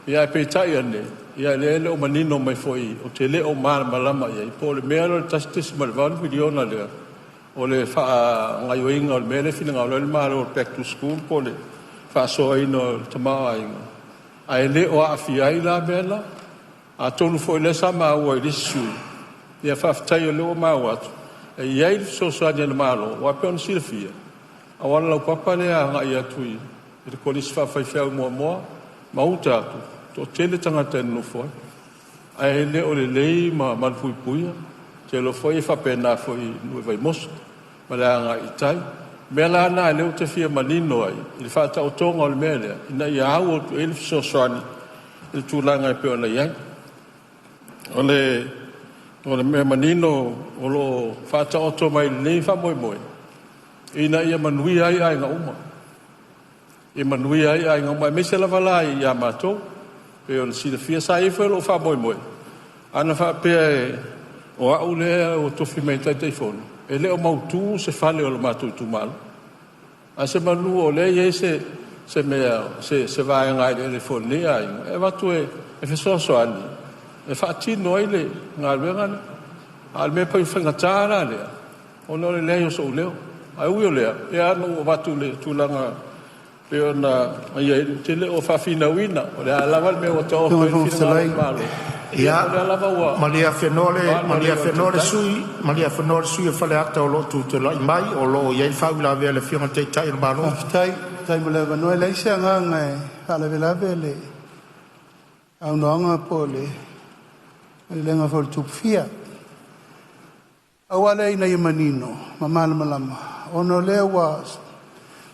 Ia ae peitai ane, ia lea e le o manino mai foi, ou te le o malamalama i ai, po o le mea lea o le $1.8 miliona lea, o le faagaoioiga o le mea lea e finagalo ai le Malo o le Back to School po o le faasoaina o le tamaoaiga, ae le o aafia ai la mea la. Atonu foi o lea sa maua i le isi sui usufono, ia faafetai o lea ua maua atu, e i ai le fesoasoani a le Malo, aua e pei ona silafia, auala laupapa lea e agai atu i le Kolisi Faafaifeau i Moamoa ma uta atu, toatele tagata e nonofo ai, ae le o lelei ma malupuipuia. Ou te iloa foi e faapena foi i nuu i Vaimoso ma le agai i tai. O mea la na o lea ou te fia manino ai i le faataotoga o le mea lea, ina ia au atu i ai le fesoasoani i le tulaga e pei ona i ai. O le mea manino o lo o faataoto mai i lenei faamoemoe, ina ia manuia ai aiga uma. Ia manuia ai aiga uma, aemaise lava la ia matou. Pei ona silafia, sa i ai foi lou faamoemoe, ana faapea o au lea ua tofi mai e Taitaifono, e le o mautu se fale o le matou itumalo. Ae semanu o lea e i ai se mea, se vaega eleele foi o lenei aiga, e avatu e fesoasoani, e faatino ai le galuega lea. A o le mea pei faigata la lea, ona o le leai o sou leo. Ae ui o lea, e pei lava ona ou avatu i le tulaga pei ona i ai, ou te le o faafinauina, o le a lava le mea ua taoto ai le finagalo o le Malo, Ia, o lea lava ua malie afenoa le sui, malie afenoa le sui o Faleata o lo o tutulai mai, o lo o i ai le faauilavea a le Afioga i le Taitai o le Malo. Faafetai, faafetai mo le avanoa. E leai se agaga e faalavelave le saunoaga po o le maleleaga foi a le Tupufia. Aua lea ina ia manino ma malamalama, ona o lea ua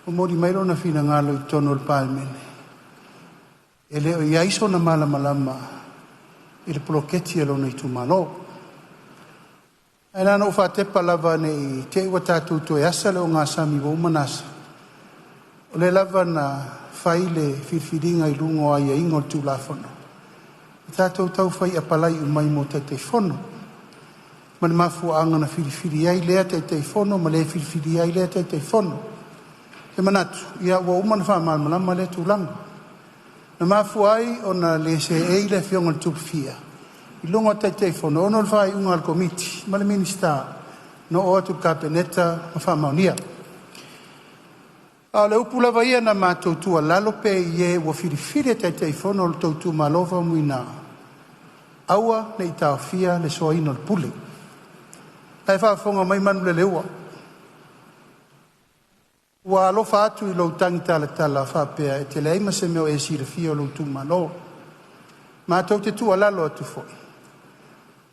momoli mai lona finagalo i totonu o le Palemene, e le o i ai sona malamalama i le poloketi a lona itumalo. Ae na ona ou faatepa lava ne i te i ua tatou toe asa le ogasami ua uma ona asa, o lea lava na fai le filifiliga i luga o aiaiga o le Tulafono, e tatou tau fai apalai uma mo Taitaifono, ma le mafuaaga na filifili ai lea Taitaifono ma le filifilia ai lea Taitaifono. E manatu, ia ua uma ona faamalamalama lea tulaga. Na mafua ai ona le seei le Afioga i le Tupufia i luga o Taitaifono ona o le faaiuga a le Komiti ma le Minisita na oo atu i le Kapeneta ma faamaonia. A o le upu lava ia na matou tuualalo pe i e ua filifili e Taitaifono o le tou itumalo Faumuina, aua ne i taofia le soaina o le pule. La e faafofoga mai Manuleleua, ua alofa atu i lou tagitalatala faapea e te leai ma se mea o e silafia o lou itumalo. Matou te tuualalo atu foi,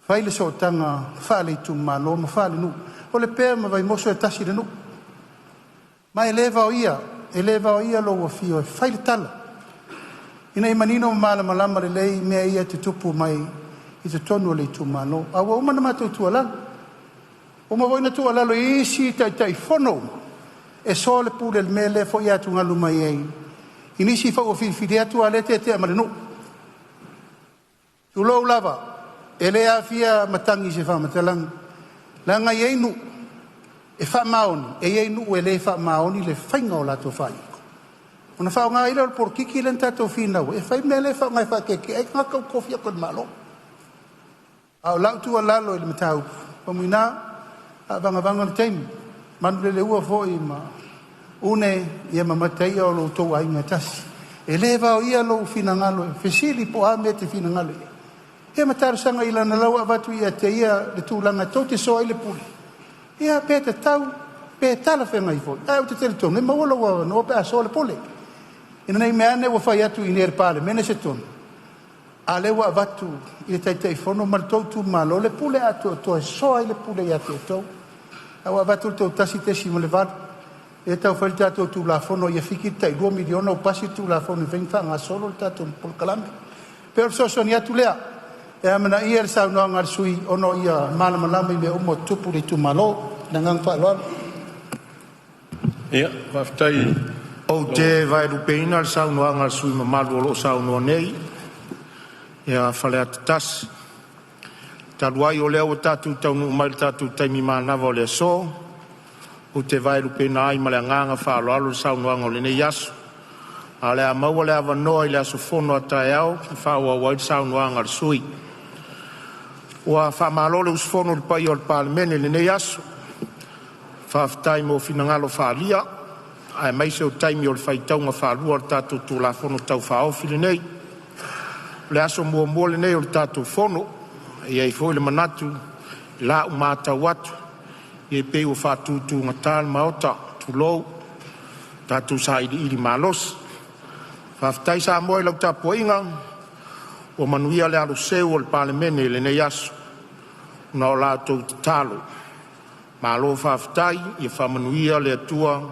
fai le sootaga faale-itumalo ma faale-nuu. O Lepea ma Vaimoso e tasi le nuu, ma e le vaoia, e le vaoia lou afio e fai le tala, ina ia manino ma malamalama lelei mea ia e tutupu mai i totonu o le itumalo. A ua uma ona matou tuualalo, ua uma foi ona tuualalo i isi Taitaifono uma, e soa le pule i le mea lea foi e atugalu mai ai i nisi foi ua filifili atu a o lea e tetea ma le nuu. Tulou lava, e le aafia matagi i se faamatalaga, leaga e i ai nuu e faamaoni, e i ai nuu e le faamaoni le faiga o latou faaiuga, ona faaaoga ai lea o le polokiki lea na tatou finau ai e fai mea lea e faaaoga e faakeekee ai tagata ua tofi atu e le Malo. A o lau tuualalo i le mataupu, Faumuina, faavagavaga le taimi, Manuleleua foi ma Une ia ma Mataia o lo outou aiga e tasi. E le vaoia lou finagalo e fesili po o a mea e te finagalo i ai. Ia ma talosaga i lana la ua avatu ia te ia le tulaga tou te soa ai le pule, ia pe tatau pe talafeagai foi, ae ou te talitonu e maua lou avanoa pe a soa le pule. Ina ne i meaane ua fai atu i inei i le Palemene se tonu, a o lea ua avatu i le Taitaifono ma le tou itumalo le pule atoatoa e soa ai le pule ia te outou. A ua avatu le tou 1.8, lea e tau fai le tatou Tulafono ia fiki le tai $2 miliona ua pasi le Tulafono e mafai ona faagasolo le tatou polokalame. E pei o le fesoasoani atu lea, e amanaia le saunoaga a le sui usufono ona o ia malamalama i mea uma o tutupu i le itumalo. Ma le agaga faaaloalo. Ia, faafetai i Ou lau te vaelupeina le saunoaga a le sui usufono mamalu o lo o saunoa nei, ia Faleata 1. Talu ai o lea ua tatou taunuu mai i le tatou taimi manava o le aso, ou te vaelupeina ai ma le agaga faaaloalo le saunoaga o lenei aso. Ae o le a maua le avanoa i le aso fono a taeao e faaauau ai le saunoaga a le sui usufono. Ua faamalo le usufono i le paia o le Palemene i lenei aso. Faafetai mo finagalo faaalia aemaise o taimi o le faitauga faalua o le tatou Tulafono Tau Faaofi lenei. O le aso muamua lenei o le tatou fono, e i ai foi le manatu i lau matau atu, e pei ua faatutugata le Maota, tulou, tatou sailiili malosi. Faafetai Samoa i lau tapuaiga, ua manuia le aloseu o le Palemene i lenei aso ona o la outou tatalo. Malo faafetai, ia faamanuia le Atua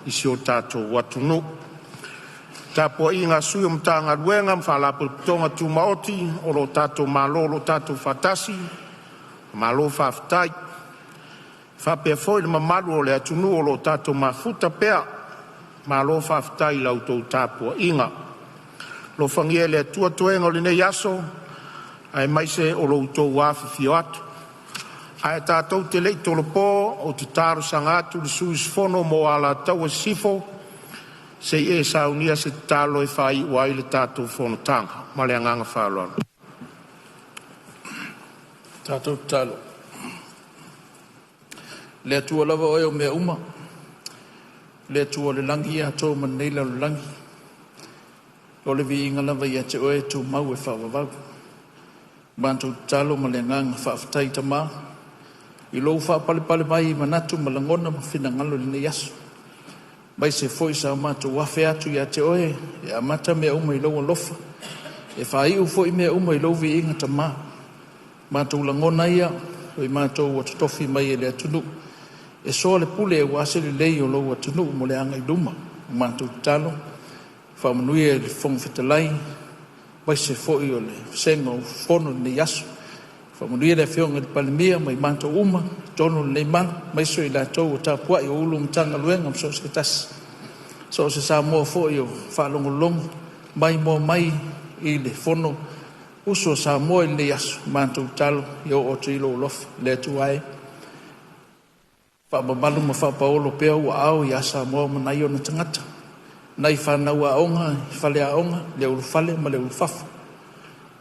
i si o tatou atunuu. Tapuaiga a sui o Matagaluega ma Faalapotopotoga Tumaoti o lo tatou Malo o lo o tatou faatasi, malo faafetai. E faapea foi le mamalu o le atunuu o lo o tatou mafuta pea, malo faafetai i la outou tapuaiga. Alofagia e le Atua toega o lenei aso aemaise o lo outou afifio atu. Ae tatou te le i tolopo, ou te talosaga atu i le sui usufono mo Alataua Sisifo se i e saunia se tatalo e faaiu ai le tatou fonotaga. Ma le agaga faaaloalo. Tatou tatalo. Le Atua lava oe o mea uma, le Atua o le lagi atoa ma lenei lalolagi, o le viiga lava ia te oe e tumau e faavavau. Matou tatalo ma le agaga faafetai Tama, i lou faapalepale mai i manatu ma lagona ma finagalo i lenei aso, aemaise foi sa matou afe atu ia te oe e amata mea uma i lou alofa, e faaiu foi mea uma i lou viiga Tama. Matou lagona ia, o i matou ua totofi mai e le atunuu e soa le pule aua se lelei o lou atunuu mo le agai i luma. Matou tatalo, faamanuia i le Fofoga Fetalai, aemaise foi o le vasega o fono i lenei aso. Faamanuia le Afioga i le Palemia ma i matou uma i totonu o lenei malu, aemaise o i latou o tapuai o Ofisa Sili o Pulega o Matagaluega ma so o se tasi, so o se Samoa foi o faalogologo maimoa mai i le fono usu a Samoa i lenei aso. Matou tatalo ia oo atu i lou alofa. Le Atua e, faamamalu ma faapaolo pea ou aao ia Samoa ma nai ona tagata, nai fanau aoga i faleaoga, le ulufale ma le ulufafo,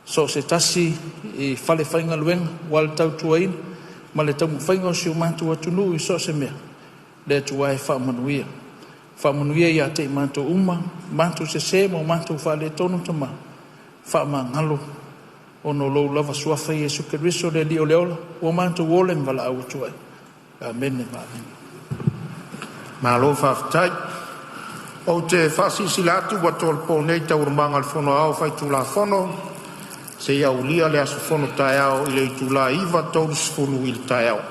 so o se tasi i falefaigaluega aua le tautuaina ma le taumafaiga o si o matou atunuu i so o se mea. Le Atua e faamanuia. Faamanuia ia te i matou uma, matou sese ma o matou faaletonu Tama, faamagalo ona o lou lava suafa Iesu Keriso le Alii o le ola, ua matou ola ma valaau atu ai. Amene ma amene. Malo faafetai. Ou te faasilasila atu ua tolopo nei Taualumaga a le Fono Aoao Faitulafono seia aulia le aso fono taeao i le itula e 9:30 i le taeao.